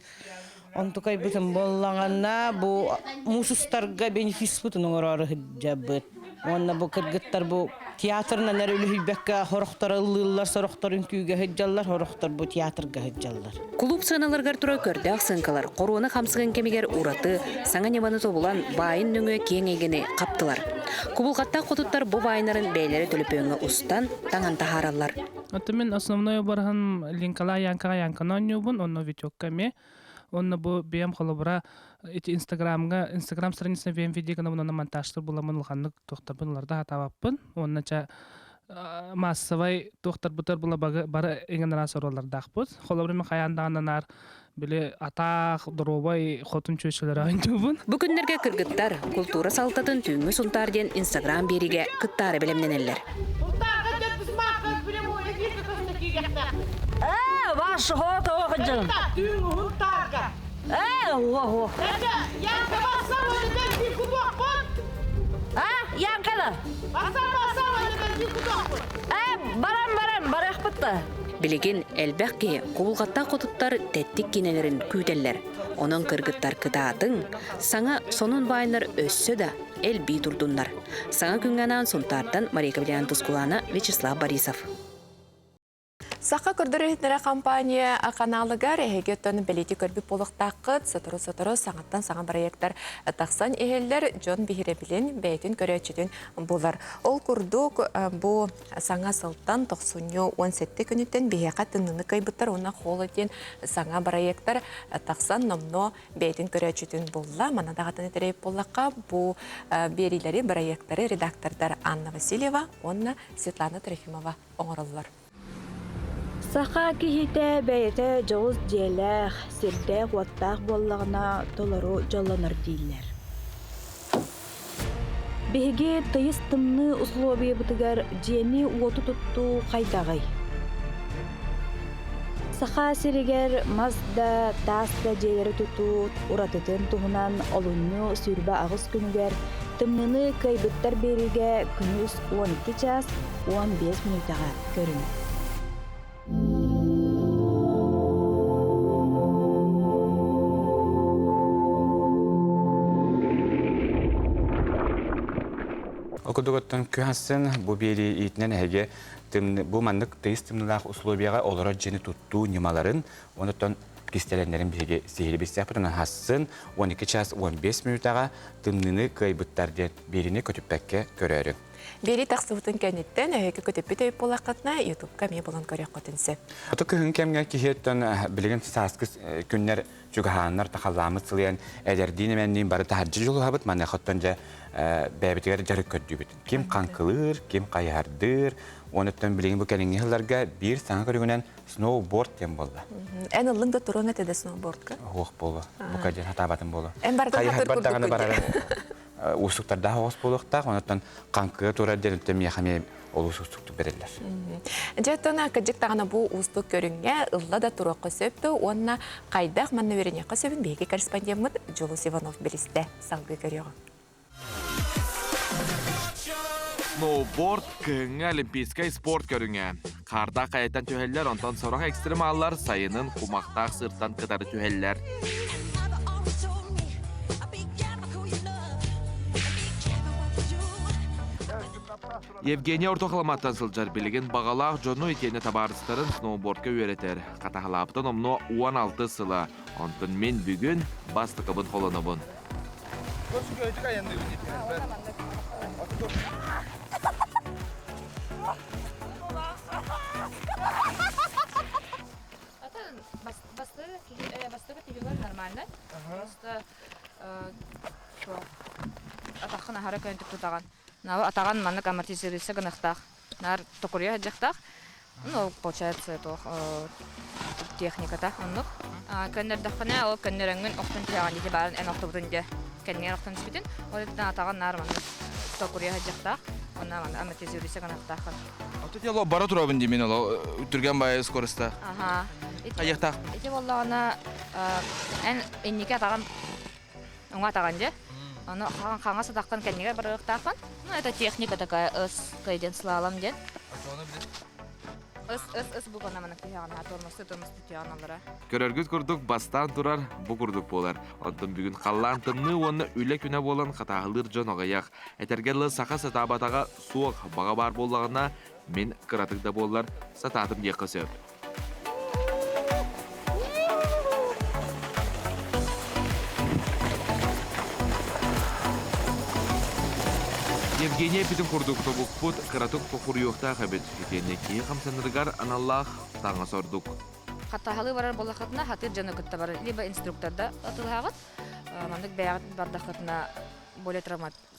Онтукайбытын буоллаҕына бу муус устарга бенефиспытын оҥороору сылдьабыт. Уонна бу кыргыттар бу театрынан эрэ үлүһүйбэккэ сорохтор ыллыыллар, сорохтор үҥкүүгэ сылдьаллар, сорохтор бу театрга сылдьаллар. Кулууп сыаналарыгар турар көрдөөх сыаҥкалар хоруона хамсыгын кэмигэр ураты, саҥа ньыманы тобулан, баайын нөҥүө киэҥ эйгэни хаптылар. Кубулҕаттаах хотуттар бу баайнарын бэйэлэрэ төлөпүөҥҥэ устан, таҥан таһаараллар. Оттон мин основной обраһым Линкалаа Янкаҕа Янканы оонньуубун, онно Витекка эмиэ. Уонна бу бэйэм холобура ити Инстаграмҥа Инстаграм страницаны бэйэм видео гынабын уонна монтажтар буламмын улаханнык туохтарбын ыларда сатаабаппын. Уонна ча массовай туохтарбытар була бары иҥэн араас оруоллардаахпыт. Холобура мен хайаан даҕаны наар били атаах, доруобай хотун чүөчэлэри оонньуубун. Бу күннэргэ кыргыттар култуура салалтатын Түүҥҥү Сунтаар диэн Инстаграм биэриигэ кыттаары бэлэмнэнэллэр. Э, ваш хото хожон. Э, ого. А, Янкала. Э, баран баран барахпытта. Билигин элбэх киһи кубулҕаттаах хотуттар тэттик киинэлэрин күүтэллэр. Онон кыргыттар кытаатыҥ, саҥа сонун баайнар өссө да элбии турдуннар. Саҥа күҥҥэ анаан Сунтаартан Мария Кавлян Тускулана, Вячеслав Борисов. Саха көрдөрөр компания каналыгар эһиги оттон бэлиэтии көрбүт буолуохтааххыт. Сотору-сотору саҥаттан саҥа бырайыактар тахсан иһэллэр. Дьон биһирэбилин, бэйэтин көрөөччүтүн булар. Ол курдук бу саҥа сылтан тохсунньу 17 күнүттэн биһиэхэ тымныыны кыайбыттар уонна холод диэн саҥа бырайыактар тахсан номнуо бэйэтин көрөөччүтүн булла. Манна даҕатан этэрэй буоллахха, бу биэриилэри, бырайыактары редактордар Анна Васильева уонна Светлана Трофимова оҥороллор. Саха киһитэ бэйэтэ дьоҕус дьиэлээх, сирдээх-уоттаах буоллаҕына толору дьоллонор дииллэр. Биһиги тыйыс тымныы усулуобуйабытыгар дьиэни-уоту туттуу хайдаҕый? Саха сиригэр мас да, таас да дьиэлэри тутуу уратытын туһунан олунньу 28 күнүгэр тымныыны кыайбыттар биэриигэ күнүс 12 чаас 15 мүнүүтэҕэ көрүҥ. Окудугуттан күһәсsin бу биэри иитинэн эһиги бу маннык тыйыс тымныылаах условияҕа олорор дьиэни туттуу ньымаларын онтон кистэлэннэрин биһиги сиһили билсиэхпит хассын 12 час 15 мүнүүтэҕэ тымныыны кыайбыттар диэн биэрини көтүппэккэ көрөөрү. Биэрии тахсыбытын кэнниттэн өһөкү көтүппүт өй буоллаххытына ютубка эмиэ булан көрүөххүтүн сөп. Ото кыһын кэмҥэ киһиэттэн билигин сааскы күннэр чугаһааннар тахаллааммыт сылыйан эдэрдиин эмэнниин бары таһырдьа дьулуһабыт маныахаттан дьэ бэйэбитигэр дьарык көрдүүбүт. Ким хаҥкылыыр, ким хайыһардыыр, онуттан билигин бу кэлиҥҥи сылларга биир саҥа көрүҥүнэн сноуборд диэн буолла. Эн ыллыҥ да туруоҥ этэ да сноубордка? Суох буолуо. Бука диэн хатаабатым буолуо. Эн барытын хатыр Хайыһарбар даҕаны курдуккун барарым уустуктардаах оҕус буолуохтаах, онуттан хаҥкыга турар диэн өттө миэхэ эмиэ олус уустуктук бэриллэр. Дьэ, оттон кырдьык даҕаны бу уустук көрүҥҥэ ылла да туруохха сөп дуо уонна хайдах манна үөрэниэххэ сөбүн биһиги корреспондеммыт Дьулус Иванов билистэ. Салгыы көрүөҕүҥ. Сноуборд кыһыҥҥы олимпийскай спорт көрүҥэ. Хаардаах хайаттан түһэллэр, онтон сорох экстремаллар сайынын кумахтаах сыртан кытары түһэллэр. Евгения Ортохоломаттан сылдьар билигин баҕалаах дьону итиэннэ табаарыстарын сноубордка үөрэтэр. Хатаһалаабытын омнуо 16 сыла. Онтон мин бүгүн бастакыбын холонобун. Бастакы нормально. Просто атаххын аһара көнтүк тутаҕын. Атаҕын маннык амортизируйса гыныахтаах. Нар токуруйа сылдьыахтаах. Ну, получается, туох техниката оннук. Көннөрдөххүнэ, ол көннөрөҥҥүн охтон түһэҕин дии баарын эн охтубутун дьэ кэннигэр охтон түспүтүн. Ол иһин атаҕын наар маннык токуруйа сылдьыахтаах. Онно маннык амортизируйса гыныахтааххын. Ото тело бара турабын дии мин оло түргэн баайы скороста. Аха. Хайыахтаах. Ити боллоҕуна эн инники атаҕын уҥа атаҕын дьэ. Ону хаҥас атаххын кэннигэр барыахтааххын. Ну, это техника такая ыс кайден слалом диэн. Ыс ыс ыс букана маннык түһэҕин тормозты тормозты түһэҕин аллара. Көрөргүт курдук бастаан турар бу курдук буолар. Оттон бүгүн халлаан тымныы уонна үлэ күнэ буолан хатааһылыыр дьон аҕыйах. Этэргэ дылы саха сатаабатаҕа суох, баҕа баар буоллаҕына, мин кыратык да буоллар сатаатым диэххэ сөп. Евгения эппитин курдук тобукпут кыратык тохуруйуохтаах эбит. Итиэннэ киһи хамсанарыгар аналлаах таҥас ордук. Хатаһалыы барар буоллаххытына хатыыр дьону кытта барар. Либо инструкторда атылаһаҕыт, маннык бэйэҕит бардаххытына более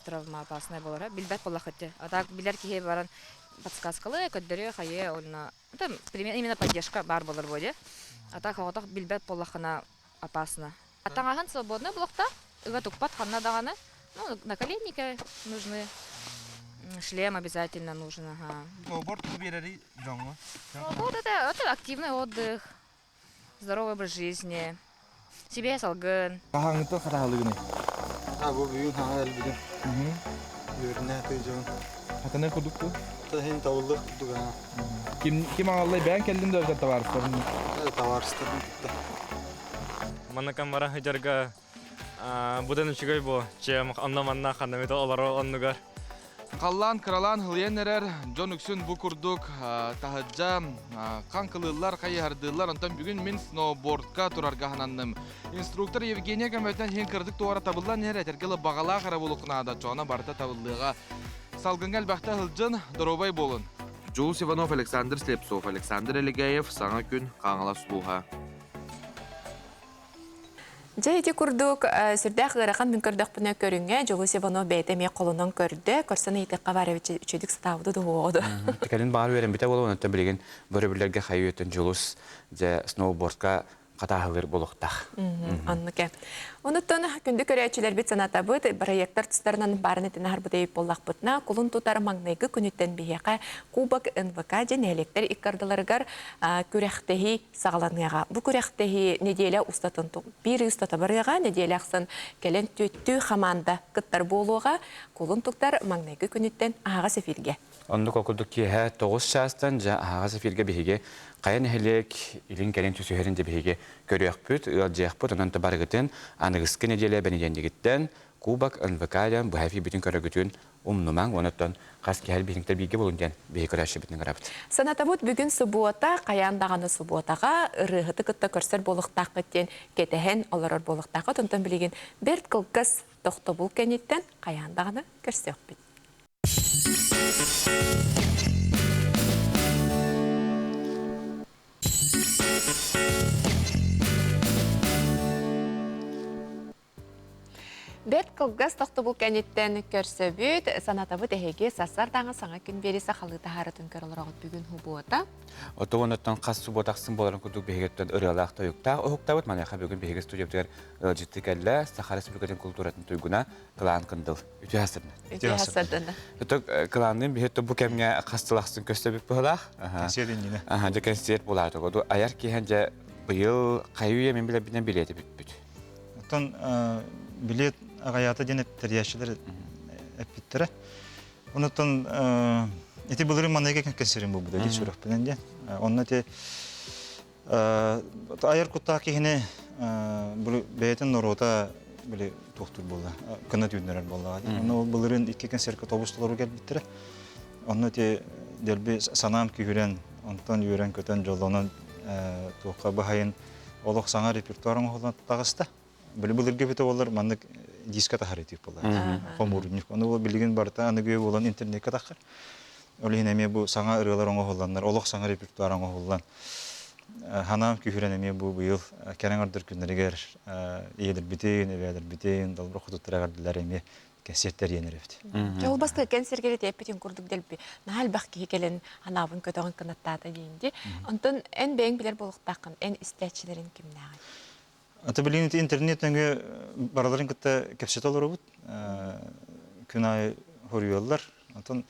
травмоопасная буолара. Билбэт буоллаххыт. А так билэр киһи баран подсказкалыы, көрдөрүө, хайыа, онно Это именно поддержка баар буолар буоле. А так оҕотох билбэт буоллаххына опасно. А таҥаһын свободный блокта, ыга тукпат ханна даҕаны. Ну, наколенники нужны, шлем обязательно нужен, ага. Сноуборд биэрэри дьоҥҥо? Сноуборд это, это активный отдых, здоровый образ жизни, себе салгын. Хаһааҥҥыттан хатаһалыгыный? А бу бүгүн хаһан элбигин. Үөрүнэ тыйдьабын. Хатанай курдук ту? Таһын табыллых курдук аа. Ким ким аҕаллай бэйэн кэллин да эбэтэр табаарыстарын? Табаарыстарын кытта. Манакан бара сылдьарга будан үчүгэй буо. Чем онно манна ханна олорор оннугар. Халлаан кыралаан һылыйан эрэр, дьон үксүн бу курдук таһырдьа хаҥкылыыллар, хайыһардыыллар. Онтон бүгүн мин сноубордка турарга сананным. Инструктор Евгения көмөтүнэн иһин кыратык туора табыллан иһэр, этэргэ ыла баҕалаах эрэ буолуохха наада, чоно барыта табыллыаҕа. Салгыҥҥа элбэхтэ сылдьын, доруобай буолун! Джулс Иванов, Александр Слепцов, Александр Элегеев, Саҥа күн, Хаҥалас улууһа. Дьэ ити курдук сүрдээх ыарахан мин көрдөхпүнэ көрүҥэ Дьулус Иванов бэйэтэ эмиэ холонон көрдө, көрсөн ыйытыахха баар эбит үчүгдүк сатаабыта дуһуоҕу Кэлин баҕар үөрэммитэ буолуо, онтон билигин бөрөбүллэргэ хайыы өттүн Дьулус дьэ сноубордка хатааһылыыр буолуохтаах. Оннук ээ. Онуттан күндү көрөөччүлэрбит санатабыт, бырайыактар тустарынан баарын этин аһарбыт эбит буоллахпытына, кулун тутар маҥнайгы күнүттэн биһиэхэ Кубок НВК дьэ нэһилиэктэр икки ардыларыгар күрэхтэһии саҕаланыаҕа. Бу күрэхтэһии нэдиэлэ устатын биир ый устата барыаҕа, нэдиэлэ ахсын кэлэн түөттүү хамаанда кыттар буолуоҕа. Кулун туттар маҥнайгы күнүттэн аһаҕас эфиргэ. Оннук ол курдук киэһэ 9 чаастан дьэ аһаҕас эфиргэ биһиги хайа нэһилиэк илин-кэлин түсүһэрин дьэ биһиги көрүөхпүт, ыалдьыахпыт, онон барыгытын аныгыскы нэдиэлэ бэнидиэнньигиттэн Кубок НВК диэн быһа эфирбитин көрөргүтүн умнумаҥ, онон хас киһи биһиктэр бииргэ буолун диэн биһи көрөөччүбүтүн ыҥырабыт. Санатабыт бүгүн субуота, хайаан даҕаны субуотаҕа ырыаһыты кытта көрсөр буолуохтааххыт диэн кэтэһэн олорор буолуохтааххыт. Онтон билигин бэрт кылгас тохтобул кэнниттэн хайаан даҕаны көрсүөхпүт. Бэрт кылгас тохтобул кэнниттэн көрсөбүт, санатабыт эһиги сарсыардааҥы саҥа күн биэри сахалыы таһаарытын көр олороҕут бүгүн субуота. Отуонуттан хас субуота ахсын буоларын курдук биһигиттэн ырыалаах тойуктаах уһуктабыт. Маныаха бүгүн биһиги студиябытыгар ыалдьыттыы кэллэ Саха Республикатын култууратын туйгуна Кылаан Кындыл. Үтүө сарсыарда. Үтүө сарсыарда. Өтөк Кылаанныын биһи бу кэмҥэ хас сыл ахсын көстөбүт быһылаах. Кэнсиэр иннинэ. Аха, дьэ кэнсиэр буолаата. Айар киһэн дьэ быйыл хайы үйэ мин билэрбинэн билиэти бүппүт. Оттон билиэт аҕайаата диэн тэрийээччилэр эппиттэрэ. Онуттан ити былырыын маныга кэнсиэрим буолбута дии сүрэхпинэн диэн. Онно ити айар куттаах киһини бэйэтин норуота били туохтуур буолла, кына түүннэрэр буоллаҕа дии. Онно ол былырыын икки концертка тобус толору кэлбиттэрэ. Онно ити дэлби санаам күүһүрэн, онтон үөрэн-көтөн, дьоллонон туохха баһайын олох саҥа репертуар оҥоһуллан таҕыста. Били былыргы эбитэ буоллар маннык диска таһар этиик буолар. Хомуурунньук. Ону ол билигин барыта аныгы буолан интернеккэ таххар. Ол иһин эмиэ бу саҥа ырыалар оҥоһулланнар, олох саҥа репертуар оҥоһуллан ханаам күүһүрэн эмиэ бу быйыл кэрэҥ ордор күннэригэр ийэлэрбитин, эбээлэрбитин, долбор хотуттар эҕэрдэлэр эмиэ кэнсиэртэр иэн эрэбит. Ол бастакы кэнсиэргэр этиэппитин курдук дэлби наһаа элбэх киһи кэлэн анаабын көтөҕөн кынаттаата диэн Онтон эн бэйэҥ билэр буолуохтааххын, эн истээччилэрин кимнээҕий? Ата билигин ити интернет нөҥүө барыларын кытта кэпсэтэ олоробут. Күн аайы хоруйаллар. Онтон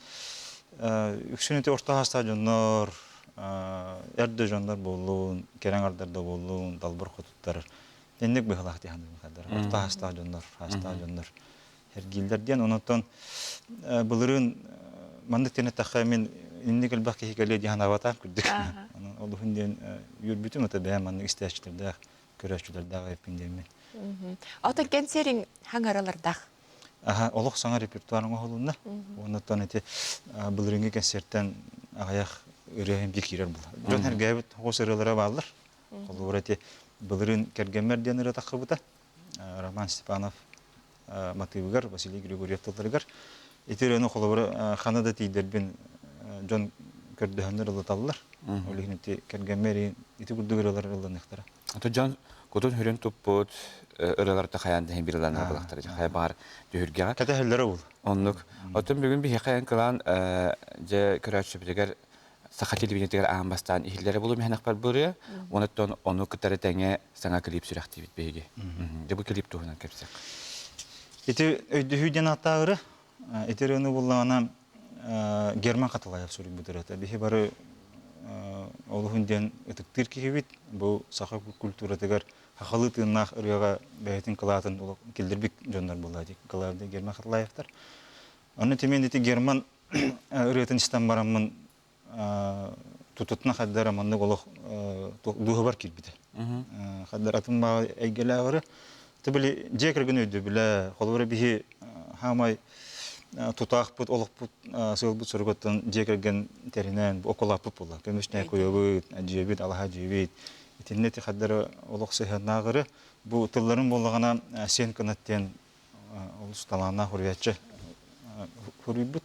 үксүн ити орто саастаах дьоннор, эр да дьоннор буоллун, кэрэ аҥардар да буоллун, далбар хотуттар Инник быһылаах дии саныыбын хайдах орто саастаах дьоннор, саастаах дьоннор эргииллэр диэн. Онон былырыын маннык диэн эттэххэ мин инник элбэх киһи кэлиэ дии санаабатаах курдук. Онон олуһун диэн үөрбүтүм ата бэйэм маннык истээччилэрдээх, көрөөччүлэрдээх эппин диэммин. Ото кэнсиэриҥ хаҥаралардаах. Аха, олох саҥа репертуар оҥоһулунна. Оннуттан ити былырыыҥҥы кэнсиэртэн аҕыйах ырыа иһин киирэр буолла. Дьон эргээбит оҕус ырыалара бааллар. Холобура ити былырыын кэргэммэр диэн ырыа таххыбыта. Роман Степанов матыыбыгар, Василий Григорьев тылларыгар. Ити ырыаны холобура хана да тиийдэрбин дьон көрдөһөннөр ылыталлар. Ол иһин ити кэргэммэр ити курдук ырыалар ылланыахтара. Ото дьон кутун хүрүн туппут ырыаларта хайаан да биир ылланар булахтара. Хайа баар түһүргэҕэ. Кэтэһэллэрэ ол. Оннук. Оттон бүгүн биһиэхэ эн кылаан дьэ көрөөччүбүтүгэр саха телевидениетигэр аан бастаан иһиллэрэ булум иһэнэхпэр бырыа, онуттан ону кытары тэҥэ саҥа клип сүрэхтиибит биһиги. Дьэ бу клип туһунан кэпсиэх. Ити өйдөһүү диэн ааттааҕыры, ити ырыаны буллаҕына Герман Хатылаев суруйбут ырыата. Биһи бары олуһун диэн ытыктыыр киһибит. Бу саха культуратыгар хахалы тыыннаах ырыаҕа бэйэтин кылаатын киллэрбит дьоннор буолла Герман Хатылаевтар. Онно тимэн ити Герман ырыатын истэн бараммын тутутна хаддара маннык олох дууһабар киирбитэ. Хаддар атын баа эйгэлээҕи. Ты били дьиэ кэргэн өйдөбүлэ, холобура биһи хаамай тутаахпыт, олохпут сыалбыт соругуттан дьиэ кэргэн тэринэн окулааппыт буолла. Көмүс куйабыт, дьиэбит, алаһа дьиэбит. Итиннэ ити хаддары олох сыһыаннааҕыры бу тылларын буоллаҕына сиэн кынат диэн олус талааннаах хуруйааччы хуруйбут.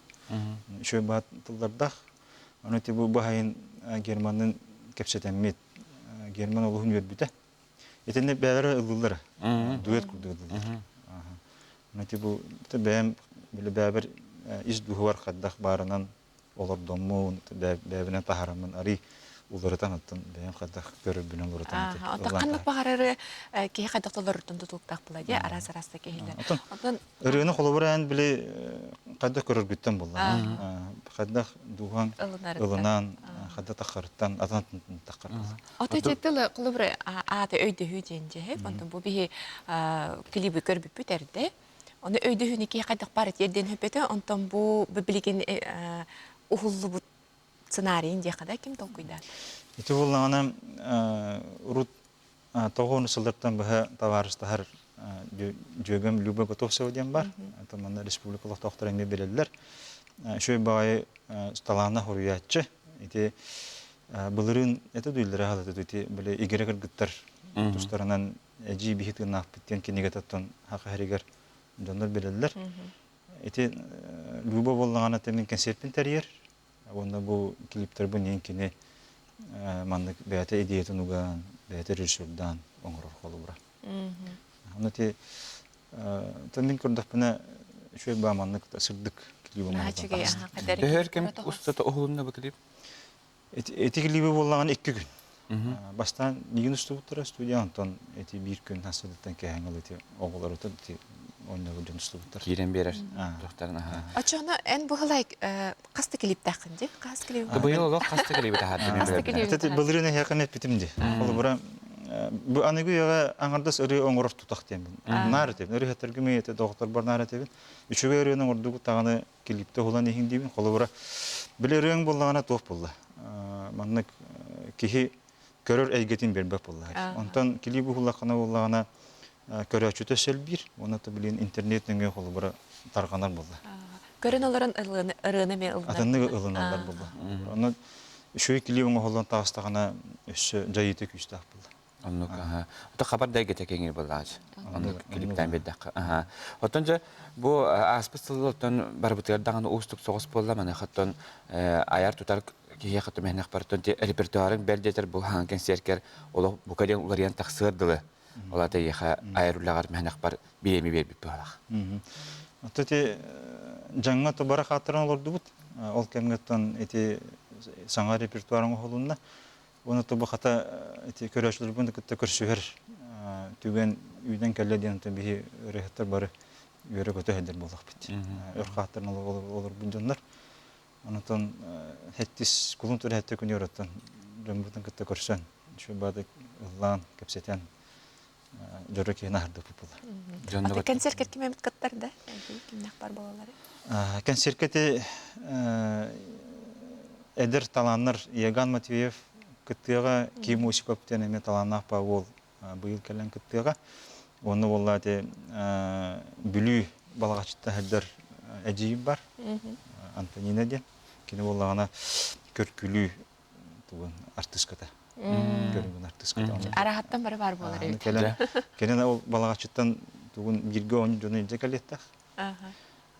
Үчүгэй баат тыллардаах. Аны ити бу баһайын Германын кэпсэтэммит. Герман олуһун үөрбүтэ. Итиннэ бээлэрэ ыллылар. Дуэт курдук ыллылар. Ити бу бэйэм били бэйэбэр ис дууһубар хайдах баарынан олордоммун, бэйэбинэн таһараммын арый уларытан оттон бэйэм хайдах көрөрбүнэн уларытан Оттон ханнык баҕарары киһи хайдах толорортон тутулуктаах була дии араас араста киһилэр. Оттон ырыаны холобур эн били хайдах көрөргүттэн буолла. Хайдах дууһаҥ ылынан, хайдах таххарыттан, атын таххар буолла. Ото тылы холобур аата өйдөһүү диэн дьэһэ. Онтон бу биһи клибы көрбүппүт эрдэ. Ону өйдөһүүнү киһи хайдах баар тиэрдиэн хөпөтө. Онтон бу билигин уһуллубут сценарийын диэхэ да ким толкуйдаата? Ити буоллаҕына урут тоҕуону сыллартан быһа табаарыстаһар дьүөгэм Люба Готовцева диэн бар. Манна республика олохтоохторо эмиэ билэллэр. Үчүгэй баҕайы талааннаах уруйааччы. Ити былырыын это дуйлара халата ити били игирэ кыргыттар тустарынан эдьиий биһи тыыннаахпыт диэн кинигэтэ хаха хэригэр дьоннор билэллэр. Ити Люба буоллаҕына мин концертпин тэрийэр. Уонна бу клиптэрбин иһин кини маннык бэйэтэ идеятын угаан, бэйэтэ режиссердаан оҥорор холобура. Ону ити мин көрдөхпүнэ үчүгэй баа маннык сырдык клип Төһөр кэм устата уһулунна бу клип? Ити клиби буоллаҕына икки күн. Бастаан миигин устубуттара студия, онтон ити биир күн хасыдыттан кэһэҥ ыл ити оҕолорутун ити оонньообут дьон устубуттар. Киирэн биэрэр туохтарын аха. Оччоҕуна эн быһылай хас да клиптааххын дии? Хас клип? Быйыл олох хас да клиби таһаардым. Хас да клиби Былырыын эһиэхэ эппитим дии. Холобура бу аныгы үйэҕэ аҥардас ырыа оҥорор тутах диэммин. Наар этэбин. Ырыаһыттарга мин доҕотторбор наар этэбин. Үчүгэй ырыаны оҥордугут даҕаны клипте уһулан иһиҥ диибин. Холобура, били ырыаҥ буоллаҕына туох буолла? Маннык киһи көрөр эйгэтин биэрбэт буолла. Онтон клип уһуллаххына буоллаҕына көрөөччүтэ сэлбиир, уонна билин интернет нөҥүө холобура тарҕанар буолла. Көрөн олорон ырыаны эмиэ ылынар. Атыннык ылыналлар буолла. Онон үчүгэй клип оҥоһуллан таҕыстаҕына өссө дьайыыта күүстээх буолла. Оннук, аха. Ото хабар да эйгэтэ кэҥиир буоллаҕа. Оннук клиптээн биэрдэххэ. Аха. Оттон дьэ бу ааспыт сыллартан барыбытыгар даҕаны уустук соҕус буолла. Маныаха оттон айар-тутар киһиэхэ түмэһинэх барытын репертуарын бэл диэтэр бу хаҥан кэнсиэркэр олох бука диэн уларыйан тахсыар дылы. Ол аата эйиэхэ айар үлэҕэр мэһэнэхпэр бириэми биэрбит быһалаах. Оттон ити дьаҥҥа тубара хааттаран олордубут. Ол кэмҥэ оттон ити саҥа репертуарың оһолунна. Уонна тобу хата ити көрөөччүлэрбин кытта көрсүһэр түгэн үүнэн кэллэ диэн биһи ырыаһыттар бары үөрэ-көтө сылдьар буоллахпыт. Өр хааттарын олорбут дьоннор. Онтон хэттис кулун тур хэттэ күнү ороттон дьоммутун кытта көрсөн, үчүгэй ыллаан, кэпсэтэн дьоро киһини аһардыппыт буолар. Ата концерт ким эмит кыттар да? Кимнэх бар буолалары? Концертке те эдэр талааннар Иоганн Матвеев кыттыаҕа, Ким Осипов диэн эмиэ талааннаах уол быйыл кэлэн кыттыаҕа. Уонна буолла ити Бүлүү Балаҕаччыттан сылдьар эдьиийим бар, Антонина диэн. Кини буоллаҕына көркүлүү тугун артыыската. Көрүҥүн артыыската. Араһаттан бары бар буолар эбит. Кэлэн, кэлэн ол Балаҕаччыттан тугун бииргэ оонньуу дьону илдьэ кэлиэхтээх.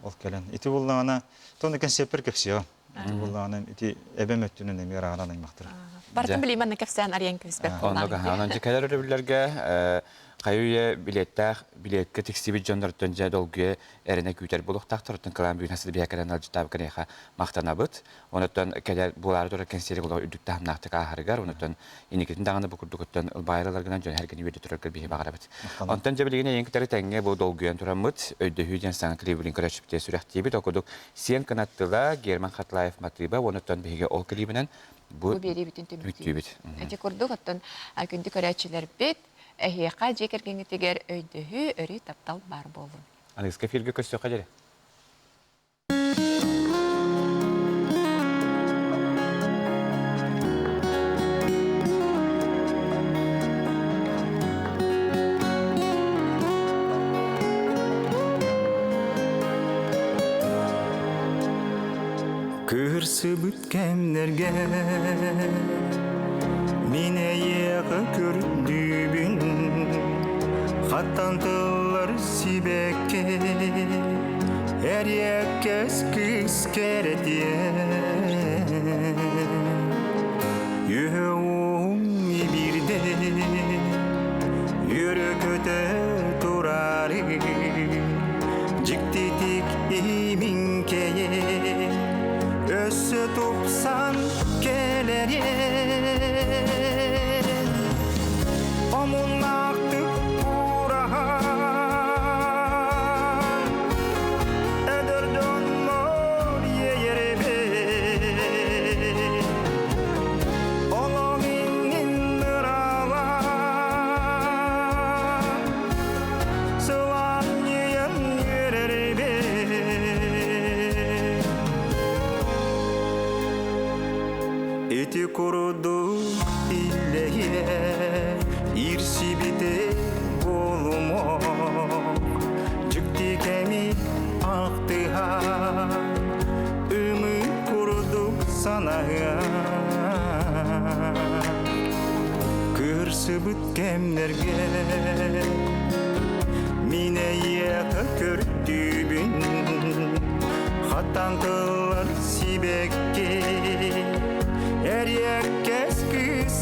Ол кэлэн. Ити буоллаҕына, тону кэнсиэппэр кэпсиэҕим. Ити буоллаҕына, ити эбэм өттүнэн эмиэ ырааҕынан аймахтара. Барытын билиманна кэпсээн арыйан кэбиспэт Оннук аха. Онон кэлэр өрөбүллэргэ хайы-үйэ билиэттээх билиэккэ тиксибит дьоннортон дьэ долгуйа эрэнэ күүтэр буолуохтаахтар. Оттон кылаан бүгүн хас да биһиэхэ кэлэн ыалдьыттаабыккын эйиэхэ махтанабыт. Онуттан кэлэр буолаары турар кэнсиэриг олох үрдүк таһымнаахтык ааһарыгар, онуттан инникитин даҕаны бу курдук оттон ылбаайраларгынан дьон эргини үөрдэ тураргар биһи баҕарабыт. Онтон дьэ билигин эйиҥ кытары тэҥҥэ бу долгуйан тураммыт, өйдөһүү диэн саҥа клибилин көрөөччүбүтэ сүрэхтиибит. Ол курдук Сиэн Кынаттыла, Герман Хатлаев матыыба, онуттан биһиги ол клибинэн бу Бу биэриибитин түмүктүүбүт. Ити курдук оттон күндү көрөөччүлэрбит эһиэхэ дьиэ кэргэҥҥитигэр өйдөһүү, өрүү таптал баар буоллун. Аныгыска эфиргэ көрсүөххэ диэри. Көрсүбүт кэмнэргэ Мин эйиэхэ көрдүүбүн Хаттан тыллар сибэкки Эриэккэс кыыс кэрэтиэн Үһү бирде Үөрэ-көтө турары Дьиктитик имиҥкэйэ Өссө тупсан кэлэрин Омуннаахтык куураһан Эдэр дьоннор иэйэрбит Олох иннин ыралаан Сылаанньыйан үөрэрбит Ити курдук иллэһиэ Ирсибите буолумуох Дьикти кэми ахтыһа Ымыы курдук санаһыа Көрсүбүт кэмнэргэ Мин эйиэхэ көрдүүбүн Хатан тыллар сибэкки Эриэккэс кыыс.